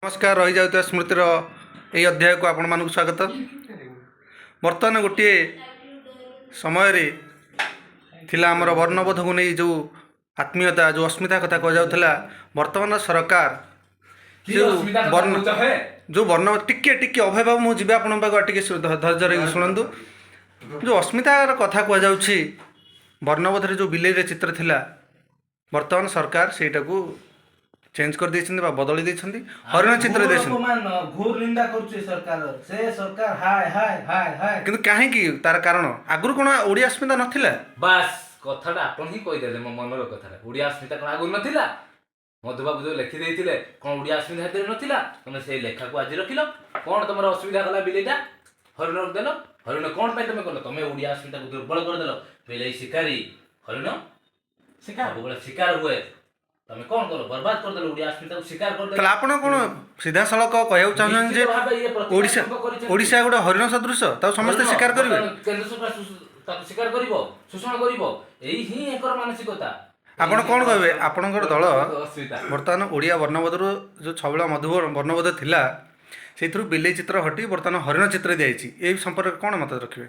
ନମସ୍କାର। ରହିଯାଉଥିବା ସ୍ମୃତିର ଏହି ଅଧ୍ୟାୟକୁ ଆପଣମାନଙ୍କୁ ସ୍ୱାଗତ। ବର୍ତ୍ତମାନ ଗୋଟିଏ ସମୟରେ ଥିଲା, ଆମର ବର୍ଣ୍ଣବୋଧକୁ ନେଇ ଯେଉଁ ଆତ୍ମୀୟତା, ଯେଉଁ ଅସ୍ମିତା କଥା କୁହାଯାଉଥିଲା, ବର୍ତ୍ତମାନର ସରକାର କି ଯେଉଁ ଅସ୍ମିତା କଥା ବର୍ଣ୍ଣ କହୁଛ ହେ? ଯେଉଁ ବର୍ଣ୍ଣ, ଟିକେ ଟିକେ ଅଭୟ ବାବୁ, ମୁଁ ଯିବି ଆପଣଙ୍କ ପାଖକୁ, ଟିକେ ଧୈର୍ଯ୍ୟ ଧରିକି ଶୁଣନ୍ତୁ। ଯେଉଁ ଅସ୍ମିତାର କଥା କୁହାଯାଉଛି, ବର୍ଣ୍ଣବୋଧରେ ଯେଉଁ ବିଲେଇର ଚିତ୍ର ଥିଲା, ବର୍ତ୍ତମାନ ସରକାର ସେଇଟାକୁ ଚେଞ୍ଜ କରିଦେଇଛନ୍ତି ବା ବଦଳି ଦେଇଛନ୍ତି, ହରିଣ ଚିତ୍ର ଘୋର ଦେଇଛନ୍ତି। ଅପମାନ, ଘୋର ନିନ୍ଦା କରୁଛି ସରକାର। ସେ ସରକାର ହାୟ ହାୟ ହାୟ ହାୟ! କିନ୍ତୁ କାହିଁକି? ତାର କାରଣ, ଆଗରୁ କ'ଣ ଓଡ଼ିଆ ଅସ୍ମିତା ନଥିଲା? ବାସ୍, କଥାଟା ଆପଣ ହିଁ କହିଦେଲେ ମୋ ମନର କଥାଟା। ଓଡ଼ିଆ ଅସ୍ମିତା କ'ଣ ଆଗରୁ ନଥିଲା? ମଧୁବାବୁ ଯୋଉ ଲେଖି ଦେଇଥିଲେ, କ'ଣ ଓଡ଼ିଆ ଅସ୍ମିତା ସେଥିରେ ନଥିଲା? ତମେ ସେଇ ଲେଖାକୁ ଆଜି ରଖିଲ। କ'ଣ ତମର ଅସୁବିଧା କଲା? ବିଲେଇଟା ହରିଣ ଦେଲ। ହରିଣ କ'ଣ ପାଇଁ ତମେ କଲ? ତମେ ଓଡ଼ିଆ ଅସ୍ମିତାକୁ ଦୁର୍ବଳ କରିଦେଲ। ବିଲେଇ ଶିକାରୀ, ହରିଣ ଶିକାର। ସବୁବେଳେ ଶିକାର ହୁଏ। ତମେ କ'ଣ କଲ? ବର୍ବାଦ କରିଦେଲ ଓଡ଼ିଆ ଅସ୍ମିତାକୁ, ଶିକାର କରିଦେଲ। ତାହେଲେ ଆପଣ କ'ଣ ସିଧାସଳଖ କହିବାକୁ ଚାହୁଁଛନ୍ତି ଯେ ନିଶ୍ଚିତ ଭାବେ ଇଏ ଓଡ଼ିଶା ପ୍ରତିକାତ୍ମକ କରିଛନ୍ତି। ଓଡ଼ିଶା ଗୋଟେ ହରିଣ ସଦୃଶ, ତାକୁ ସମସ୍ତେ ହରିଣ, ଶିକାର କରିବେ? ବର୍ତ୍ତମାନ କେନ୍ଦ୍ର ସରକାର ତାକୁ ଶିକାର କରିବ, ଶୋଷଣ କରିବ। ଏଇ ହିଁ ଏଙ୍କର ମାନସିକତା। ଆପଣ ଏଇ ହିଁ କ'ଣ କହିବେ? ଏଙ୍କର ଆପଣଙ୍କର ଦଳ ଅସୁବିଧା। ବର୍ତ୍ତମାନ ଓଡ଼ିଆ ବର୍ଣ୍ଣବୋଧରୁ ଯେଉଁ ଛବିଳ ମଧୁ ବର୍ଣ୍ଣବୋଧ ଥିଲା, ସେଇଥିରୁ ବିଲେଇ ଚିତ୍ର ହଟି ବର୍ତ୍ତମାନ ହରିଣ ଚିତ୍ର ଦିଆଯାଇଛି। ଏଇ ସମ୍ପର୍କରେ କ'ଣ ମତ ରଖିବେ?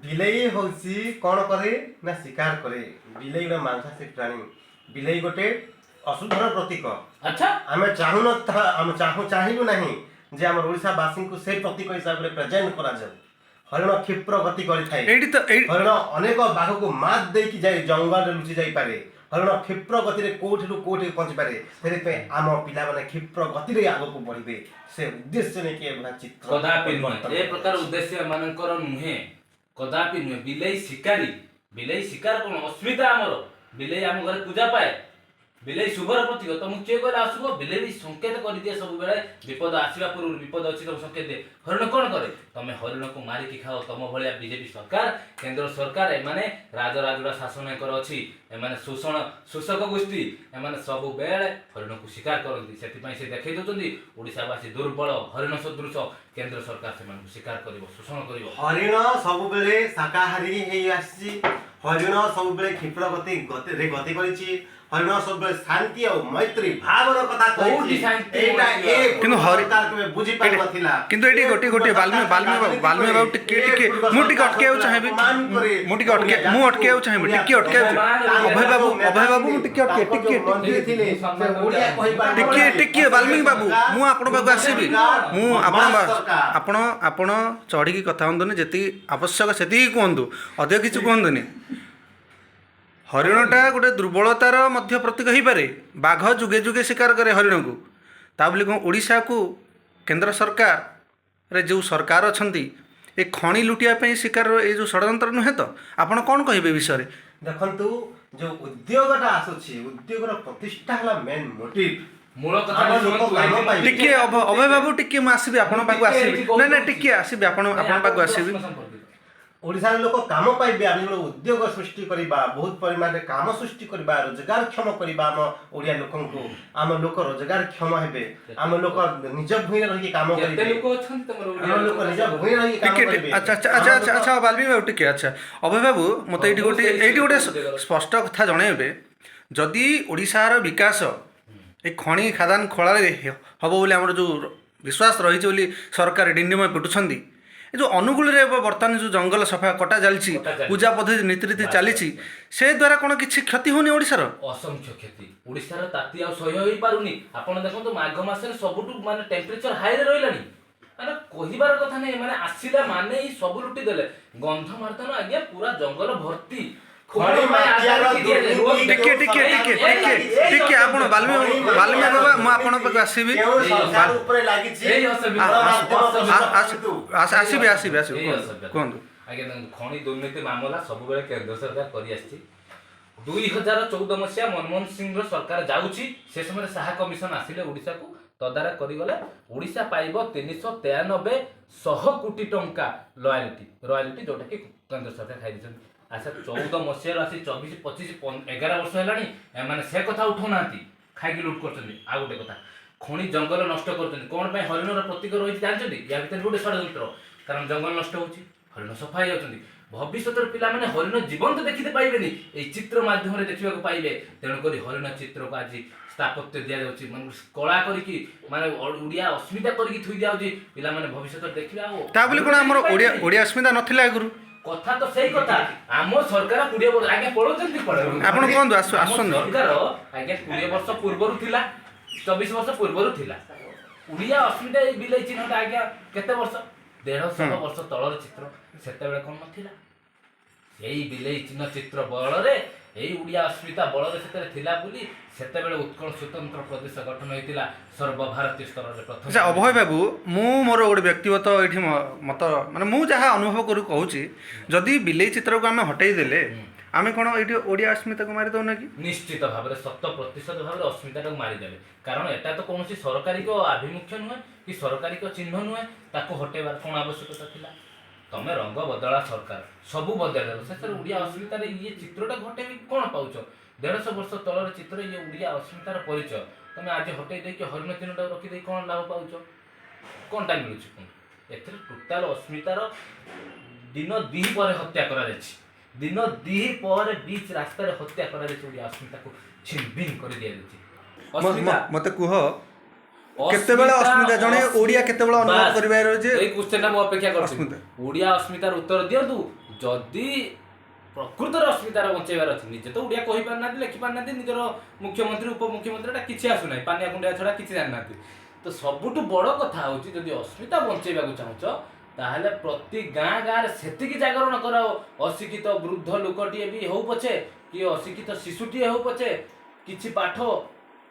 ବିଲେଇ ହଉଛି କ'ଣ କରେ ନା ଶିକାର କରେ। ବିଲେଇ ଗୋଟେ ମାଂସାଶୀ ପ୍ରାଣୀ। ବିଲେଇ ଗୋଟେ ଅଶୁଭର ପ୍ରତୀକ। ଆମେ ଚାହୁଁନ, ଆମେ ଚାହିଁବୁ ନାହିଁ ଯେ ଆମର ଓଡ଼ିଶାବାସୀଙ୍କୁ ସେଇ ପ୍ରତୀକ ହିସାବରେ ପ୍ରେଜେଣ୍ଟ କରାଯାଉ। ହରିଣ କ୍ଷିପ୍ର ଗତି କରିଥାଏ। ଏଇଠି ତ ଏଇ ହରିଣ ଅନେକ ବାଘକୁ ମାତ୍ ଦେଇକି ଯାଇ ଜଙ୍ଗଲରେ ଲୁଚି ଯାଇପାରେ। ହରିଣ କ୍ଷିପ୍ର ଗତିରେ କୋଉଠିରୁ କୋଉଠି ପହଞ୍ଚିପାରେ। ସେଥିପାଇଁ ଆମ ପିଲାମାନେ କ୍ଷିପ୍ର ଗତିରେ ଆଗକୁ ବଢିବେ, ସେ ଉଦ୍ଦେଶ୍ୟ ନେଇକି ଏଭଳିଆ ଚିତ୍ର କଦାପି ନୁହେଁ। ପରିବର୍ତ୍ତନ ଏ ପ୍ରକାର ଉଦ୍ଦେଶ୍ୟ ଏମାନଙ୍କର ନୁହେଁ, କଦାପି ନୁହେଁ। ବିଲେଇ ଶିକାରୀ, ବିଲେଇ ଶିକାର କ'ଣ ଅସ୍ମିତା ଆମର? ବିଲେଇ ଆମ ଘରେ ପୂଜା ପାଏ। ବିଲେଇ ଶୁଭର ପ୍ରତୀକ। ତମକୁ କିଏ କହିଲା ଅଶୁଭ? ବିଲେଇ ବି ସଂକେତ କରିଦିଏ ସବୁବେଳେ, ବିପଦ ଆସିବା ପୂର୍ବରୁ ବିପଦ ଅଛି, ତମକୁ ସଂକେତ ଦିଏ। ହରିଣ କ'ଣ କରେ? ତମେ ହରିଣକୁ ମାରିକି ଖାଅ। ତମ ଭଳିଆ ବିଜେପି ସରକାର, କେନ୍ଦ୍ର ସରକାର, ଏମାନେ ରାଜରାଜୁଡ଼ା ଶାସନ ଏଙ୍କର ଅଛି। ଏମାନେ ଶୋଷଣ, ଶୋଷକ ଗୋଷ୍ଠୀ। ଏମାନେ ସବୁବେଳେ ହରିଣକୁ ଶିକାର କରନ୍ତି। ସେଥିପାଇଁ ସେ ଦେଖେଇ ଦଉଛନ୍ତି ଓଡ଼ିଶାବାସୀ ଦୁର୍ବଳ, ହରିଣ ସଦୃଶ। କେନ୍ଦ୍ର ସରକାର ସେମାନଙ୍କୁ ଶିକାର କରିବ, ଶୋଷଣ କରିବ। ହରିଣ ସବୁବେଳେ ଶାକାହାରୀ ହେଇ ଆସିଛି। ହରିଣ ସବୁବେଳେ କ୍ଷିପ୍ର ଗତିରେ ଗତି କରିଛି। ହରିଣ ସବୁବେଳେ ଶାନ୍ତି ଆଉ ମୈତ୍ରୀ ଭାବର କଥା କୋଉଠି କହିଛି। ଶାନ୍ତି, ଏଇଟା ମୈତ୍ରୀ ଏ ଭାବ? କିନ୍ତୁ ସରକାର କେବେ ବୁଝିପାରୁନଥିଲା। କିନ୍ତୁ ଏଇଠି ଗୋଟିଏ ଗୋଟିଏ ବାଲ୍ମୀକି ବାଲ୍ମୀକି ବାବୁ, ବାଲ୍ମୀକି ବାବୁ, ଟିକେ ଟିକେ, ମୁଁ ଟିକେ ଅଟକେଇବାକୁ ଚାହିଁବି। ମୁଁ ଟିକେ ଅଟକେ ମୁଁ ଅଟକେଇବାକୁ ଚାହିଁବି, ଟିକେ ଅଟକେଇବାକୁ। ଅଭୟ ବାବୁ, ଅଭୟ ବାବୁ, ମୁଁ ଟିକେ ଅଟକେ ଟିକେ ଟିକେ ଟିକେ। ବାଲ୍ମୀକି ବାବୁ, ମୁଁ ଆପଣଙ୍କ ପାଖକୁ ଆସିବି। ମୁଁ ଆପଣ ଆପଣ ଆପଣ ଚଢ଼ିକି କଥା ହୁଅନ୍ତୁନି। ଯେତିକି ଆବଶ୍ୟକ ସେତିକି କୁହନ୍ତୁ, ଅଧିକ କିଛି କୁହନ୍ତୁନି। ହରିଣଟା ଗୋଟେ ଦୁର୍ବଳତାର ମଧ୍ୟ ପ୍ରତୀକ ହେଇପାରେ। ବାଘ ଯୁଗେ ଯୁଗେ ଶିକାର କରେ ହରିଣକୁ। ତା ବୋଲି କ'ଣ ଓଡ଼ିଶାକୁ କେନ୍ଦ୍ର ସରକାରରେ ଯେଉଁ ସରକାର ଅଛନ୍ତି, ଏ ଖଣି ଲୁଟିବା ପାଇଁ ଶିକାରର ଏଇ ଯେଉଁ ଷଡ଼ଯନ୍ତ୍ର ନୁହେଁ ତ? ଆପଣ କ'ଣ କହିବେ ଏ ବିଷୟରେ? ଦେଖନ୍ତୁ, ଯୋଉ ଉଦ୍ୟୋଗଟା ଆସୁଛି, ଉଦ୍ୟୋଗର ପ୍ରତିଷ୍ଠା ହେଲା ମେନ୍ ମୋଟିଭ। ମୂଳ କଥା ଆମ ଲୋକ କାମ ପାଇବେ। ଟିକେ ଅଭୟ ବାବୁ, ଟିକେ ମୁଁ ଆସିବି, ଆପଣଙ୍କ ପାଖକୁ ଆସିବି। ନାଇଁ ନାଇଁ, ଟିକେ ଆସିବି, ଆପଣଙ୍କ ପାଖକୁ ଆସିବି। ଓଡ଼ିଶାର ଲୋକ କାମ ପାଇବେ। ଆମେ ଗୋଟେ ଉଦ୍ୟୋଗ ସୃଷ୍ଟି କରିବା, ବହୁତ ପରିମାଣରେ କାମ ସୃଷ୍ଟି କରିବା, ରୋଜଗାରକ୍ଷମ କରିବା ଆମ ଓଡ଼ିଆ ଲୋକଙ୍କୁ। ଆମ ଲୋକ ରୋଜଗାରକ୍ଷମ ହେବେ, ଆମ ଲୋକ ନିଜ ଭୂଇଁରେ ରହିକି କାମ କେତେ କରିବେ। ଲୋକ ଅଛନ୍ତି ତମର ଆମ ଲୋକ ନିଜ ଭୂଇଁରେ ରହିକି କାମ ଟିକେ କରିବେ। ଆଚ୍ଛା ଆଚ୍ଛା ଆଚ୍ଛା ଆଚ୍ଛା ଆଚ୍ଛା ବାଲ୍ମୀକି ବାବୁ, ଟିକେ। ଆଚ୍ଛା ଅଭୟ ବାବୁ, ମୋତେ ଏଇଠି ଗୋଟେ ସ୍ପଷ୍ଟ କଥା ଜଣେଇବେ। ଯଦି ଓଡ଼ିଶାର ବିକାଶ ଏ ଖଣି ଖାଦାନ ଖୋଳାରେ ହେବ ବୋଲି ଆମର ଯେଉଁ ବିଶ୍ୱାସ ରହିଛି ବୋଲି ସରକାର ଡିଣ୍ଡିମ ପିଟୁଛନ୍ତି, ଏ ଯେଉଁ ଅନୁଗୁଳରେ ଏବେ ବର୍ତ୍ତମାନ ଯେଉଁ ଜଙ୍ଗଲ ସଫା କଟା ଚାଲିଛି, କଟା ଚାଲିଛି। ପୂଜା ପଦ୍ଧତି ନୀତିରୀତି ଚାଲିଛି, ସେ ଦ୍ୱାରା କ'ଣ କିଛି କ୍ଷତି ହେଉନି ଓଡ଼ିଶାର? ଅସଂଖ୍ୟ କ୍ଷତି। ଓଡ଼ିଶାର ତାତି ଆଉ ସହ୍ୟ ହେଇପାରୁନି। ଆପଣ ଦେଖନ୍ତୁ, ମାଘ ମାସରେ ସବୁଠୁ ମାନେ ଟେମ୍ପରେଚର ହାଇରେ ରହିଲାଣି। ମାନେ କହିବାର କଥା ନାହିଁ। ମାନେ ଆସିଲା ମାନେ ହିଁ ସବୁ ଲୁଟି ଦେଲେ। ଗନ୍ଧମାର୍ଦ୍ଦନ ଆଜ୍ଞା, ପୁରା ଜଙ୍ଗଲ ଭର୍ତ୍ତି। ଖଣି ଖଣି ପାଇଁ ମାଫିଆର ଆଧାର ଦିଆଯାଏ। ଦୁର୍ନୀତି ଟିକେ ଟିକେ ଟିକେ ଟିକେ ଟିକେ, ଆପଣ ବାଲ୍ମୀକି ବାଲ୍ମୀକି ବାବା, ମୁଁ ଆପଣଙ୍କ ପାଖକୁ ଆସିବି। କେଉଁ ସରକାର ଉପରେ ଲାଗିଛି? ଏଇ ଅସୁବିଧା। ଗଣମାଧ୍ୟମ ଆସିବି ଆସିବି ଆସିବି। ଏଇ କୁହନ୍ତୁ। ଅସୁବିଧା। କୁହନ୍ତୁ। ଆଜ୍ଞା ଦେଖନ୍ତୁ, ଖଣି ଦୁର୍ନୀତି ମାମଲା ସବୁବେଳେ କେନ୍ଦ୍ର ସରକାର କରି ଆସିଛି। 2014 ମସିହା ମନମୋହନ ସିଂହର ସରକାର ଯାଉଛି, ସେ ସମୟରେ ଶାହା କମିଶନ ଆସିଲେ, ଓଡ଼ିଶାକୁ ତଦାରଖ କରିଗଲେ। ଓଡ଼ିଶା ପାଇବ 393 ଶହ କୋଟି ଟଙ୍କା ରୟାଲିଟି, ରୟାଲିଟି ଯୋଉଟାକି କେନ୍ଦ୍ର ସରକାର ଖାଇ ଦେଇଛନ୍ତି। ଆଚ୍ଛା, 14 ମସିହାରୁ ଆସି 24, 25, 11 ବର୍ଷ ହେଲାଣି, ଏମାନେ ସେ କଥା ଉଠାଉନାହାନ୍ତି। ଖାଇକି ଲୁଟ୍ କରୁଛନ୍ତି। ଆଉ ଗୋଟେ କଥା, ଖଣି ଜଙ୍ଗଲ ନଷ୍ଟ କରୁଛନ୍ତି। କ'ଣ ପାଇଁ ହରିଣର ପ୍ରତୀକ ରହିଛି ଜାଣିଛନ୍ତି? ୟା ଭିତରେ ଗୋଟେ ଷଡ଼ଯନ୍ତ୍ର। କାରଣ ଜଙ୍ଗଲ ନଷ୍ଟ ହେଉଛି, ହରିଣ ସଫା ହେଇଯାଉଛନ୍ତି। ଭବିଷ୍ୟତର ପିଲାମାନେ ହରିଣ ଜୀବନ୍ତ ଦେଖିତେ ପାଇବେନି, ଏଇ ଚିତ୍ର ମାଧ୍ୟମରେ ଦେଖିବାକୁ ପାଇବେ। ତେଣୁକରି ହରିଣ ଚିତ୍ରକୁ ଆଜି ସ୍ଥାପତ୍ୟ ଦିଆଯାଉଛି, ମାନେ କଳା କରିକି, ମାନେ ଓଡ଼ିଆ ଅସ୍ମିତା କରିକି ଥୋଇ ଦିଆଯାଉଛି। ପିଲାମାନେ ଭବିଷ୍ୟତରେ ଦେଖିବେ ଆଉ ତା ବୋଲି କ'ଣ ଆମର ଓଡ଼ିଆ ଓଡ଼ିଆ ଅସ୍ମିତା ନଥିଲା ଆଗରୁ? କଥା ତ ସେଇ କଥା। ଆମ ସରକାର 20 ବର୍ଷ ଆଜ୍ଞା ପଳଉଛନ୍ତି କୁଆଡେ? ଆପଣ କୁହନ୍ତୁ, ଆସୁ ଆମ ଆସନ୍ତୁ। ସରକାର ଆଜ୍ଞା 20 ବର୍ଷ ପୂର୍ବରୁ ଥିଲା, 24 ବର୍ଷ ପୂର୍ବରୁ ଥିଲା ଓଡ଼ିଆ ଅସ୍ମିତା। ଏଇ ବିଲେଇ ଚିହ୍ନଟା ଆଜ୍ଞା କେତେ ବର୍ଷ, 150 ବର୍ଷ ତଳର ଚିତ୍ର, ସେତେବେଳେ କ'ଣ ନଥିଲା? ସେଇ ବିଲେଇ ଚିହ୍ନ ଚିତ୍ର ବଳରେ, ଏଇ ଓଡ଼ିଆ ଅସ୍ମିତା ବଳରେ ସେତେବେଳେ ଥିଲା ବୋଲି ସେତେବେଳେ ଉତ୍କଳ ସ୍ୱତନ୍ତ୍ର ପ୍ରଦେଶ ଗଠନ ହେଇଥିଲା ସର୍ବଭାରତୀୟ ସ୍ତରରେ ପ୍ରଥମ। ଆଚ୍ଛା ଅଭୟ ବାବୁ, ମୁଁ ମୋର ଗୋଟେ ବ୍ୟକ୍ତିଗତ ଏଇଠି ମତ, ମାନେ ମୁଁ ଯାହା ଅନୁଭବ କରୁ କହୁଛି, ଯଦି ବିଲେଇ ଚିତ୍ରକୁ ଆମେ ହଟେଇ ଦେଲେ ଆମେ କ'ଣ ଏଇଠି ଓଡ଼ିଆ ଅସ୍ମିତାକୁ ମାରି ଦେଉନା କି? ନିଶ୍ଚିତ ଭାବରେ 100% ଭାବରେ ଅସ୍ମିତାଟାକୁ ମାରିଦେବେ। କାରଣ ଏଟା ତ କୌଣସି ସରକାରୀଙ୍କ ଆଭିମୁଖ୍ୟ ନୁହେଁ କି ସରକାରୀଙ୍କ ଚିହ୍ନ ନୁହେଁ, ତାକୁ ହଟେଇବାର କ'ଣ ଆବଶ୍ୟକତା ଥିଲା? ତମେ ରଙ୍ଗ ବଦଳା ସରକାର, ସବୁ ବଦଳାଇଦେଲ, ଶେଷରେ ଓଡ଼ିଆ ଅସ୍ମିତାରେ ଇଏ ଚିତ୍ରଟାକୁ ହଟେଇକି କ'ଣ ପାଉଛ? 150 ବର୍ଷ ତଳର ଚିତ୍ର, ଇଏ ଓଡ଼ିଆ ଅସ୍ମିତାର ପରିଚୟ। ତମେ ଆଜି ହଟେଇ ଦେଇକି ହରିଣ ଚିହ୍ନଟାକୁ ରଖିଦେଇ କ'ଣ ଲାଭ ପାଉଛ? କ'ଣଟା ମିଳୁଛି କୁହନ୍ତୁ? ଏଥିରେ ଟୋଟାଲ ଅସ୍ମିତାର ଦିନ ଦ୍ୱି ପରେ ହତ୍ୟା କରାଯାଇଛି। ଦିନ ଦ୍ୱି ପରେ ବିଚ୍ ରାସ୍ତାରେ ହତ୍ୟା କରାଯାଇଛି, ଓଡ଼ିଆ ଅସ୍ମିତାକୁ ଛିନଭିନ କରି ଦିଆଯାଇଛି। ଅସ୍ମିତା ମତେ କୁହ, କେତେବେଳେ ଅସ୍ମିତା ଜଣେ ଓଡ଼ିଆ କେତେବେଳେ ଅନୁଭବ ବାସ୍, କରିପାରିବ ଯେ ଏଇ କ୍ୱେଶ୍ଚନଟା ମୁଁ ଅପେକ୍ଷା କରୁଛି। ଅସ୍ମିତା। ଓଡ଼ିଆ ଅସ୍ମିତାର ଉତ୍ତର ଦିଅନ୍ତୁ। ଯଦି ପ୍ରକୃତରେ ଅସ୍ମିତାର ବଞ୍ଚେଇବାର ଅଛି, ନିଜେ ତ ଓଡ଼ିଆ କହିପାରୁନାହାନ୍ତି, ଲେଖିପାରୁନାହାନ୍ତି, ନିଜର ମୁଖ୍ୟମନ୍ତ୍ରୀ ଉପମୁଖ୍ୟମନ୍ତ୍ରୀ ଏଟା କିଛି ଆସୁନାହିଁ, ପାନିଆ କୁଣ୍ଡିଆ ଛଡ଼ା କିଛି ଜାଣିନାହାନ୍ତି। ତ ସବୁଠୁ ବଡ଼ କଥା ହେଉଛି, ଯଦି ଅସ୍ମିତା ବଞ୍ଚେଇବାକୁ ଚାହୁଁଛ ତାହେଲେ ପ୍ରତି ଗାଁ ଗାଁରେ ସେତିକି ଜାଗରଣ କରାଅ। ଅଶିକ୍ଷିତ ବୃଦ୍ଧ ଲୋକଟିଏ ବି ହଉ ପଛେ କି ଅଶିକ୍ଷିତ ଶିଶୁଟିଏ ହଉ ପଛେ, କିଛି ପାଠ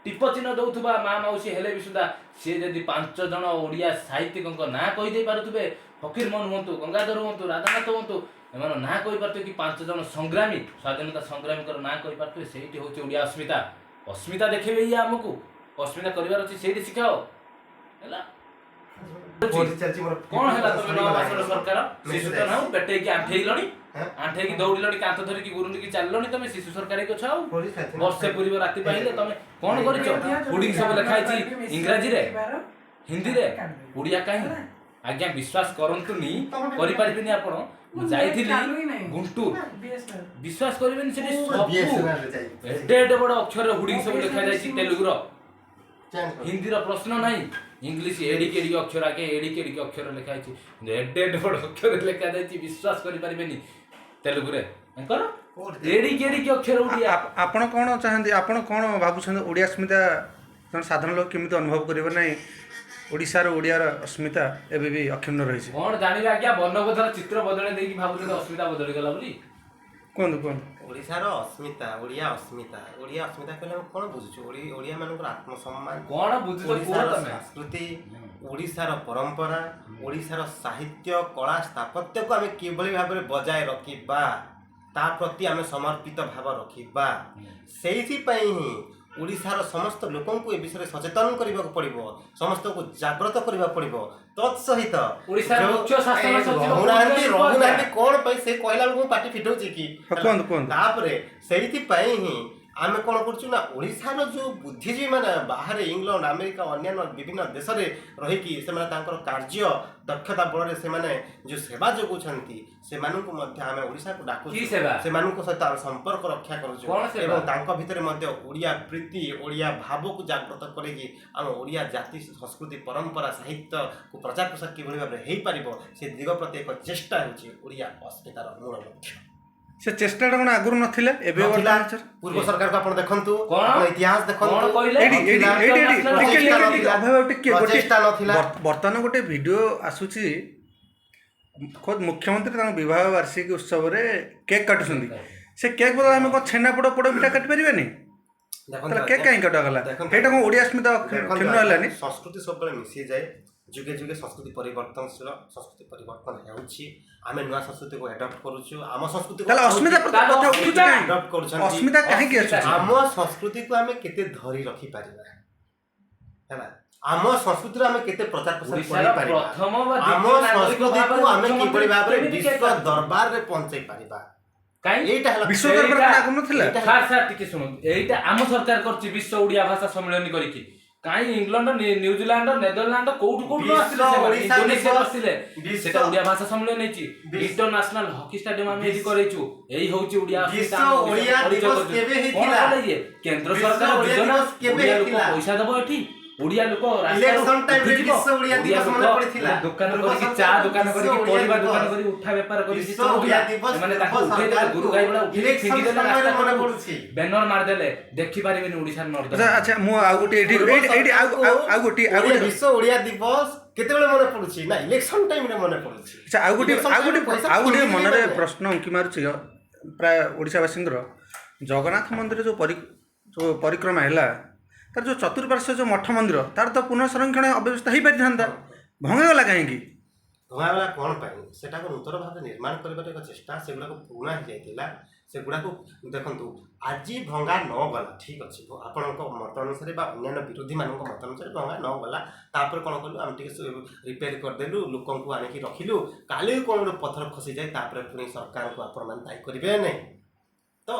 ଟିପ ଚିହ୍ନ ଦଉଥିବା ମା ମାଉସୀ ହେଲେ ବି ସୁଦ୍ଧା ସିଏ ଯଦି 5 ଜଣ ଓଡ଼ିଆ ସାହିତ୍ୟିକଙ୍କ ନାଁ କହିଦେଇ ପାରୁଥିବେ, ଫକୀରମୋହନ ହୁଅନ୍ତୁ, ଗଙ୍ଗାଧର ହୁଅନ୍ତୁ, ରାଧାନାଥ ହୁଅନ୍ତୁ, ଏମାନଙ୍କ ନାଁ କହିପାରୁଥିବେ କି 5 ଜଣ ସଂଗ୍ରାମୀ, ସ୍ୱାଧୀନତା ସଂଗ୍ରାମୀଙ୍କର ନାଁ କହିପାରୁଥିବେ, ସେଇଠି ହେଉଛି ଓଡ଼ିଆ ଅସ୍ମିତା। ଅସ୍ମିତା ଦେଖେଇବେ ଇଏ ଆମକୁ। ଅସ୍ମିତା କରିବାର ଅଛି ସେଇଠି ଶିଖାଅ। ହେଲା ଚାଲିଛି ମୋର। କଣ ହେଲା ତମେ 9 ମାସର ସରକାର? ଶିଶୁ ତ ନାହୁଁ, ପେଟେଇକି ଆଣ୍ଠେଇଲଣି, ହେଁ? ଆଣ୍ଠେଇକି ଦୌଡ଼ିଲଣି, କାନ୍ଥ ଧରିକି ଗୁରୁଣ୍ଡିକି ଚାଲିଲଣି, ତମେ ଶିଶୁ ସରକାର ହେଇକି ଅଛ। ଆଉ ବର୍ଷେ ପୂରିବ ରାତି ପାହିଲେ ତମେ କଣ କରିଛ? ହୁଡିଂ ସବୁ ଲେଖା ହେଇଛି ଇଂରାଜୀରେ, ହିନ୍ଦୀରେ, ଓଡ଼ିଆ କାହିଁ ଆଜ୍ଞା? ବିଶ୍ୱାସ କରନ୍ତୁନି, କରିପାରିବେନି ଆପଣ। ମୁଁ ଯାଇଥିଲି ଗୁଣ୍ଟୁର, ବିଶ୍ୱାସ କରିବେନି, ସେଠି ସବୁ ଏଡେ ଏଡେ ବଡ ଅକ୍ଷରରେ ହୁଡିଂ ସବୁ ଲେଖା ଯାଇଛି ତେଲୁଗୁର, ହିନ୍ଦୀର ପ୍ରଶ୍ନ ନାହିଁ। ଇଂଲିଶ ଏଡିକି ଏଡିକି ଅକ୍ଷର ଆଗେ, ଏଡିକି ଏଡିକି ଅକ୍ଷର ଲେଖା ହେଇଛି, କିନ୍ତୁ ଏଡେ ଏଡେ ବଡ ଅକ୍ଷରରେ ଲେଖା ଯାଇଛି, ବିଶ୍ୱାସ କରିପାରିବେନି, ତେଲୁଗୁରେ ତାଙ୍କର ଏଡିକି ଏଡିକି ଅକ୍ଷର ଓଡ଼ିଆ। ଆପଣ କ'ଣ ଚାହାନ୍ତି, ଆପଣ କ'ଣ ଭାବୁଛନ୍ତି, ଓଡ଼ିଆ ଅସ୍ମିତା ଜଣେ ସାଧାରଣ ଲୋକ କେମିତି ଅନୁଭବ କରିବ ନାହିଁ ଓଡ଼ିଶାର ଓଡ଼ିଆର ଅସ୍ମିତା ଏବେ ବି ଅକ୍ଷୁଣ୍ଣ ରହିଛି? କଣ ଜାଣିବେ ଆଜ୍ଞା? ବର୍ଣ୍ଣବୋଧର ଚିତ୍ର ବଦଳେଇ ଦେଇକି ଭାବୁଛନ୍ତି ଅସ୍ମିତା ବଦଳିଗଲା ବୋଲି। କୁହନ୍ତୁ କୁହନ୍ତୁ। ଓଡ଼ିଶାର ଅସ୍ମିତା, ଓଡ଼ିଆ ଅସ୍ମିତା, ଓଡ଼ିଆ ଅସ୍ମିତା କହିଲେ ଆମେ କ'ଣ ବୁଝୁଛୁ? ଓଡ଼ିଆ ମାନଙ୍କର ଆତ୍ମସମ୍ମାନ, କଣ ବୁଝୁଛ କୁହ ଓଡ଼ିଶାର ତମେ? ସଂସ୍କୃତି, ଓଡ଼ିଶାର ପରମ୍ପରା, ଓଡ଼ିଶାର ସାହିତ୍ୟ, କଳା, ସ୍ଥାପତ୍ୟକୁ ଆମେ କିଭଳି ଭାବରେ ବଜାୟ ରଖିବା, ତା ପ୍ରତି ଆମେ ସମର୍ପିତ ଭାବ ରଖିବା। ସେଇଥିପାଇଁ ହିଁ ଓଡ଼ିଶାର ସମସ୍ତ ଲୋକଙ୍କୁ ଏ ବିଷୟରେ ସଚେତନ କରିବାକୁ ପଡ଼ିବ, ସମସ୍ତଙ୍କୁ ଜାଗ୍ରତ କରିବାକୁ ପଡ଼ିବ। ତତ୍ ସହିତ ଓଡ଼ିଶାର ଯୋଉ- ମୁଖ୍ୟ ଶାସନ ଏ, ସଚିବ ରହୁନାହାନ୍ତି, କହୁଛନ୍ତି ରହୁନାହାନ୍ତି କ'ଣ ପାଇଁ ସେ କହିଲା ବେଳକୁ ମୁଁ ପାଟି ଫିଟଉଛି କି? ହଁ, କୁହନ୍ତୁ, କୁହନ୍ତୁ। ତାପରେ ସେଇଥିପାଇଁ ହିଁ ଆମେ କ'ଣ କରୁଛୁ ନା, ଓଡ଼ିଶାର ଯେଉଁ ବୁଦ୍ଧିଜୀବୀମାନେ ବାହାରେ ଇଂଲଣ୍ଡ, ଆମେରିକା, ଅନ୍ୟାନ୍ୟ ବିଭିନ୍ନ ଦେଶରେ ରହିକି ସେମାନେ ତାଙ୍କର କାର୍ଯ୍ୟ ଦକ୍ଷତା ବଳରେ ସେମାନେ ଯେଉଁ ସେବା ଯୋଗାଉଛନ୍ତି, ସେମାନଙ୍କୁ ମଧ୍ୟ ଆମେ ଓଡ଼ିଶାକୁ ଡାକୁଛୁ, କି ସେବା? ସେମାନଙ୍କ ସହିତ ଆମେ ସମ୍ପର୍କ ରକ୍ଷା କରୁଛୁ କଣ ସେବା? ଏବଂ ତାଙ୍କ ଭିତରେ ମଧ୍ୟ ଓଡ଼ିଆ ପ୍ରୀତି, ଓଡ଼ିଆ ଭାବକୁ ଜାଗ୍ରତ କରିକି ଆମ ଓଡ଼ିଆ ଜାତି, ସଂସ୍କୃତି, ପରମ୍ପରା, ସାହିତ୍ୟକୁ ପ୍ରଚାର ପ୍ରସାର କିଭଳି ଭାବରେ ହେଇପାରିବ ସେ ଦିଗ ପ୍ରତି ଏକ ଚେଷ୍ଟା ହେଉଛି ଓଡ଼ିଆ ଅସ୍ମିତାର ମୂଳ ଲକ୍ଷ୍ୟ। ସେ ଚେଷ୍ଟାଟା କ'ଣ ଆଗରୁ ନଥିଲା ଏବେ ନଥିଲା। ବର୍ତ୍ତମାନ ସାର୍? ପୂର୍ବ ସରକାରକୁ ଆପଣ ଦେଖନ୍ତୁ, କଣ? ଆପଣ ଇତିହାସ ଦେଖନ୍ତୁ। କଣ କହିଲେ? ଏଇଠି ଏଇଠି ନଥିଲା। ଏଇଠି ଏଇଠି ଟିକେ ପ୍ରଚେଷ୍ଟା ଟିକେ ଟିକେ ନଥିଲା। ଅଭୟ ବାବୁ ଟିକେ ଗୋଟେ ପ୍ରଚେଷ୍ଟା ନଥିଲା। ବର୍ତ୍ତମାନ ଗୋଟେ ଭିଡ଼ିଓ ଆସୁଛି, ଖୋଦ୍ ମୁଖ୍ୟମନ୍ତ୍ରୀ ତାଙ୍କ ବିବାହ ବାର୍ଷିକୀ ଉତ୍ସବରେ କେକ୍ କାଟୁଛନ୍ତି। ସେ କେକ୍ ବଦଳରେ ଆମେ କ'ଣ ଛେନାପୋଡ଼, ପୋଡ଼ ପିଠା କାଟି ପାରିବାନି? ଦେଖନ୍ତୁ ତାହେଲେ କେକ୍ ଆଜ୍ଞା, କାହିଁ କଟାଗଲା? ଦେଖନ୍ତୁ। ସେଇଟା କ'ଣ ଓଡ଼ିଆ ଅସ୍ମିତା ଦେଖନ୍ତୁ କ୍ଷୁଣ୍ଣ ଆଜ୍ଞା, ହେଲାନି? ସଂସ୍କୃତି ସବୁବେଳେ ମିଶିଯାଏ। ଯୁଗେ ଯୁଗେ ସଂସ୍କୃତି ପରିବର୍ତ୍ତନଶୀଳ, ସଂସ୍କୃତି ପରିବର୍ତ୍ତନ ହେଉଛି। ଆମେ ନୂଆ ସଂସ୍କୃତିକୁ ଆଡପ୍ଟ କରୁଛୁ, ଆମ ସଂସ୍କୃତିକୁ ତାହେଲେ ଅସ୍ମିତା ପ୍ରତି ତାହେଲେ କଥା ଉଠୁଛି ଅସ୍ମିତା କାହିଁ? ଆଡପ୍ଟ କରୁଛନ୍ତି। ଅସ୍ମିତା କାହିଁକି ଅସ୍ମିତା। ଆସୁଛି? ଆମ ସଂସ୍କୃତିକୁ ଆମେ କେତେ ଧରି ରଖିପାରିବା, ହେଲା, ଆମ ସଂସ୍କୃତିର ଆମେ କେତେ ପ୍ରଚାର ପ୍ରସାର ଓଡ଼ିଶାର କରିପାରିବା, ପ୍ରଥମ ବା ଆମ ଦ୍ୱିତୀୟ ନାଗରିକ ସଂସ୍କୃତିକୁ ଭାବରେ ଆମେ ମୁଖ୍ୟମନ୍ତ୍ରୀ କିଭଳି ଭାବରେ କେମିତି କେକ୍ ବିଶ୍ୱ କାଟୁଛନ୍ତି? ଦରବାରରେ ପହଞ୍ଚାଇ ପାରିବା, କାହିଁ ଏଇଟା ହେଲା ବିଶ୍ୱ ଦରବାର ସେଇଟା- କ'ଣ ଆଗରୁ ନଥିଲା? ଏଇଟା ସାର୍ ସାର୍ ଟିକେ ଶୁଣନ୍ତୁ, ଏଇଟା ଆମ ସରକାର କରିଛି ବିଶ୍ୱ ଓଡ଼ିଆ ଭାଷା ସମ୍ମିଳନୀ କରିକି। କାହିଁ ଇଂଲଣ୍ଡ, ନ୍ୟୁଜିଲାଣ୍ଡ, ନେଦରଲ୍ୟାଣ୍ଡ କୋଉଠୁ କୋଉଠୁ ନ ଆସିଲେ ବିଶ୍ୱ ସେମାନେ? ଓଡ଼ିଶା ଇଣ୍ଡୋନେସିଆରୁ ଦିବସ- ଆସିଲେ। ସେଟା ଓଡ଼ିଆ ଭାଷା ସମ୍ମିଳନୀ ହେଇଛି, ଇଣ୍ଟରନ୍ୟାସନାଲ ହକି ଷ୍ଟାଡିୟମ ଆମେ ଏଠି କରେଇଛୁ। ଏଇ ହଉଛି ଓଡ଼ିଆ ଅସ୍ମିତା, ବିଶ୍ୱ ଆମେ ଓଡ଼ିଶାକୁ ଓଡ଼ିଆ ପରିଚୟ ଦିବସ କରୁଛୁ। କେବେ କଣ ହେଇଥିଲା? କଲେ ଇଏ? କେନ୍ଦ୍ର ବିଶ୍ୱ ସରକାର ଓଡ଼ିଆ ଯୋଜନା, ଦିବସ କେବେ ଓଡ଼ିଆ ଲୋକ ହେଇଥିଲା? ପଇସା ଦବ ଏଠି, ଓଡ଼ିଆ ଲୋକ ରାସ୍ତାରୁ ଇଲେକ୍ସନ ଟାଇମରେ ଉଠିଯିବ, ବିଶ୍ୱ ଓଡ଼ିଆ ଓଡ଼ିଆ ଦିବସ ମନେ ଲୋକ ପଡିଥିଲା। ଦୋକାନ ପୂର୍ବ କରିକି, ଚା ସରକାର ଦୋକାନ ବିଶ୍ୱ କରିକି, ଓଡ଼ିଆ ପରିବା ଦିବସ। ଦୋକାନ କରି, ଉଠା ବେପାର କରିକି ବିଶ୍ୱ ଚଳୁଥିଲା। ଓଡ଼ିଆ ଦିବସ ଏମାନେ ତାକୁ ପୂର୍ବ ଉଠେଇ ଦେଲେ, ଗୁରୁ ଗାଈ ଭଳିଆ ଉଠେଇ ଇଲେକ୍ସନ ଫିଙ୍ଗିଦେଲେ ସମୟରେ ରାସ୍ତା ମନେ କଡ଼କୁ। ପଡୁଛି। ବ୍ୟାନର ମାରିଦେଲେ, ଦେଖିପାରିବେନି ଓଡ଼ିଶାର ନର୍ଦ୍ଦମା। ଆଚ୍ଛା ଆଚ୍ଛା, ମୁଁ ଆଉ ଗୋଟିଏ ଏଇଠି ଏଇଠି ଏଇଠି ଆଉ ଆଉ ଆଉ ଗୋଟିଏ ଆଉ ଓଡ଼ିଆ ଗୋଟିଏ ବିଶ୍ୱ ଓଡ଼ିଆ ଦିବସ କେତେବେଳେ ମନେ ପଡୁଛି ନା ଇଲେକ୍ସନ ଟାଇମରେ ମନେ ପଡୁଛି। ଆଚ୍ଛା, ଆଉ ଗୋଟିଏ ଇଲେକ୍ସନ ଆଉ ଗୋଟିଏ ଟାଇମରେ ପଇସା ଆଉ ଗୋଟିଏ ଫିଙ୍ଗି ମନରେ ଦେଲେ। ପ୍ରଶ୍ନ ଉଙ୍କି ମାରୁଛି ପ୍ରାୟ ଓଡ଼ିଶାବାସୀଙ୍କର। ଜଗନ୍ନାଥ ମନ୍ଦିର ଯୋଉ ପରିକ୍ରମା ହେଲା, ତାର ଯୋଉ ଚତୁଃପାର୍ଶ୍ୱ ଯୋଉ ମଠ ମନ୍ଦିର, ତାର ତ ପୁନଃ ସଂରକ୍ଷଣ ଅବ୍ୟବସ୍ଥା ହେଇପାରିଥାନ୍ତା, ଭଙ୍ଗାଗଲା କାହିଁକି? ଭଙ୍ଗାଗଲା କ'ଣ ପାଇଁ? ସେଟାକୁ ନୂତନ ଭାବେ ନିର୍ମାଣ କରିବାର ଏକ ଚେଷ୍ଟା। ସେଗୁଡ଼ାକ ପୁରୁଣା ହେଇଯାଇଥିଲା। ସେଗୁଡ଼ାକୁ ଦେଖନ୍ତୁ, ଆଜି ଭଙ୍ଗା ନ ଗଲା, ଠିକ୍ ଅଛି, ଆପଣଙ୍କ ମତ ଅନୁସାରେ ବା ଅନ୍ୟାନ୍ୟ ବିରୋଧୀମାନଙ୍କ ମତ ଅନୁସାରେ ଭଙ୍ଗା ନ ଗଲା, ତାପରେ କ'ଣ କଲୁ ଆମେ? ଟିକେ ରିପେୟାର କରିଦେଲୁ, ଲୋକଙ୍କୁ ଆଣିକି ରଖିଲୁ। କାଲି କ'ଣ ଗୋଟେ ପଥର ଖସିଯାଏ, ତାପରେ ପୁଣି ସରକାରଙ୍କୁ ଆପଣମାନେ ଦାୟୀ କରିବେ ନାହିଁ ତ?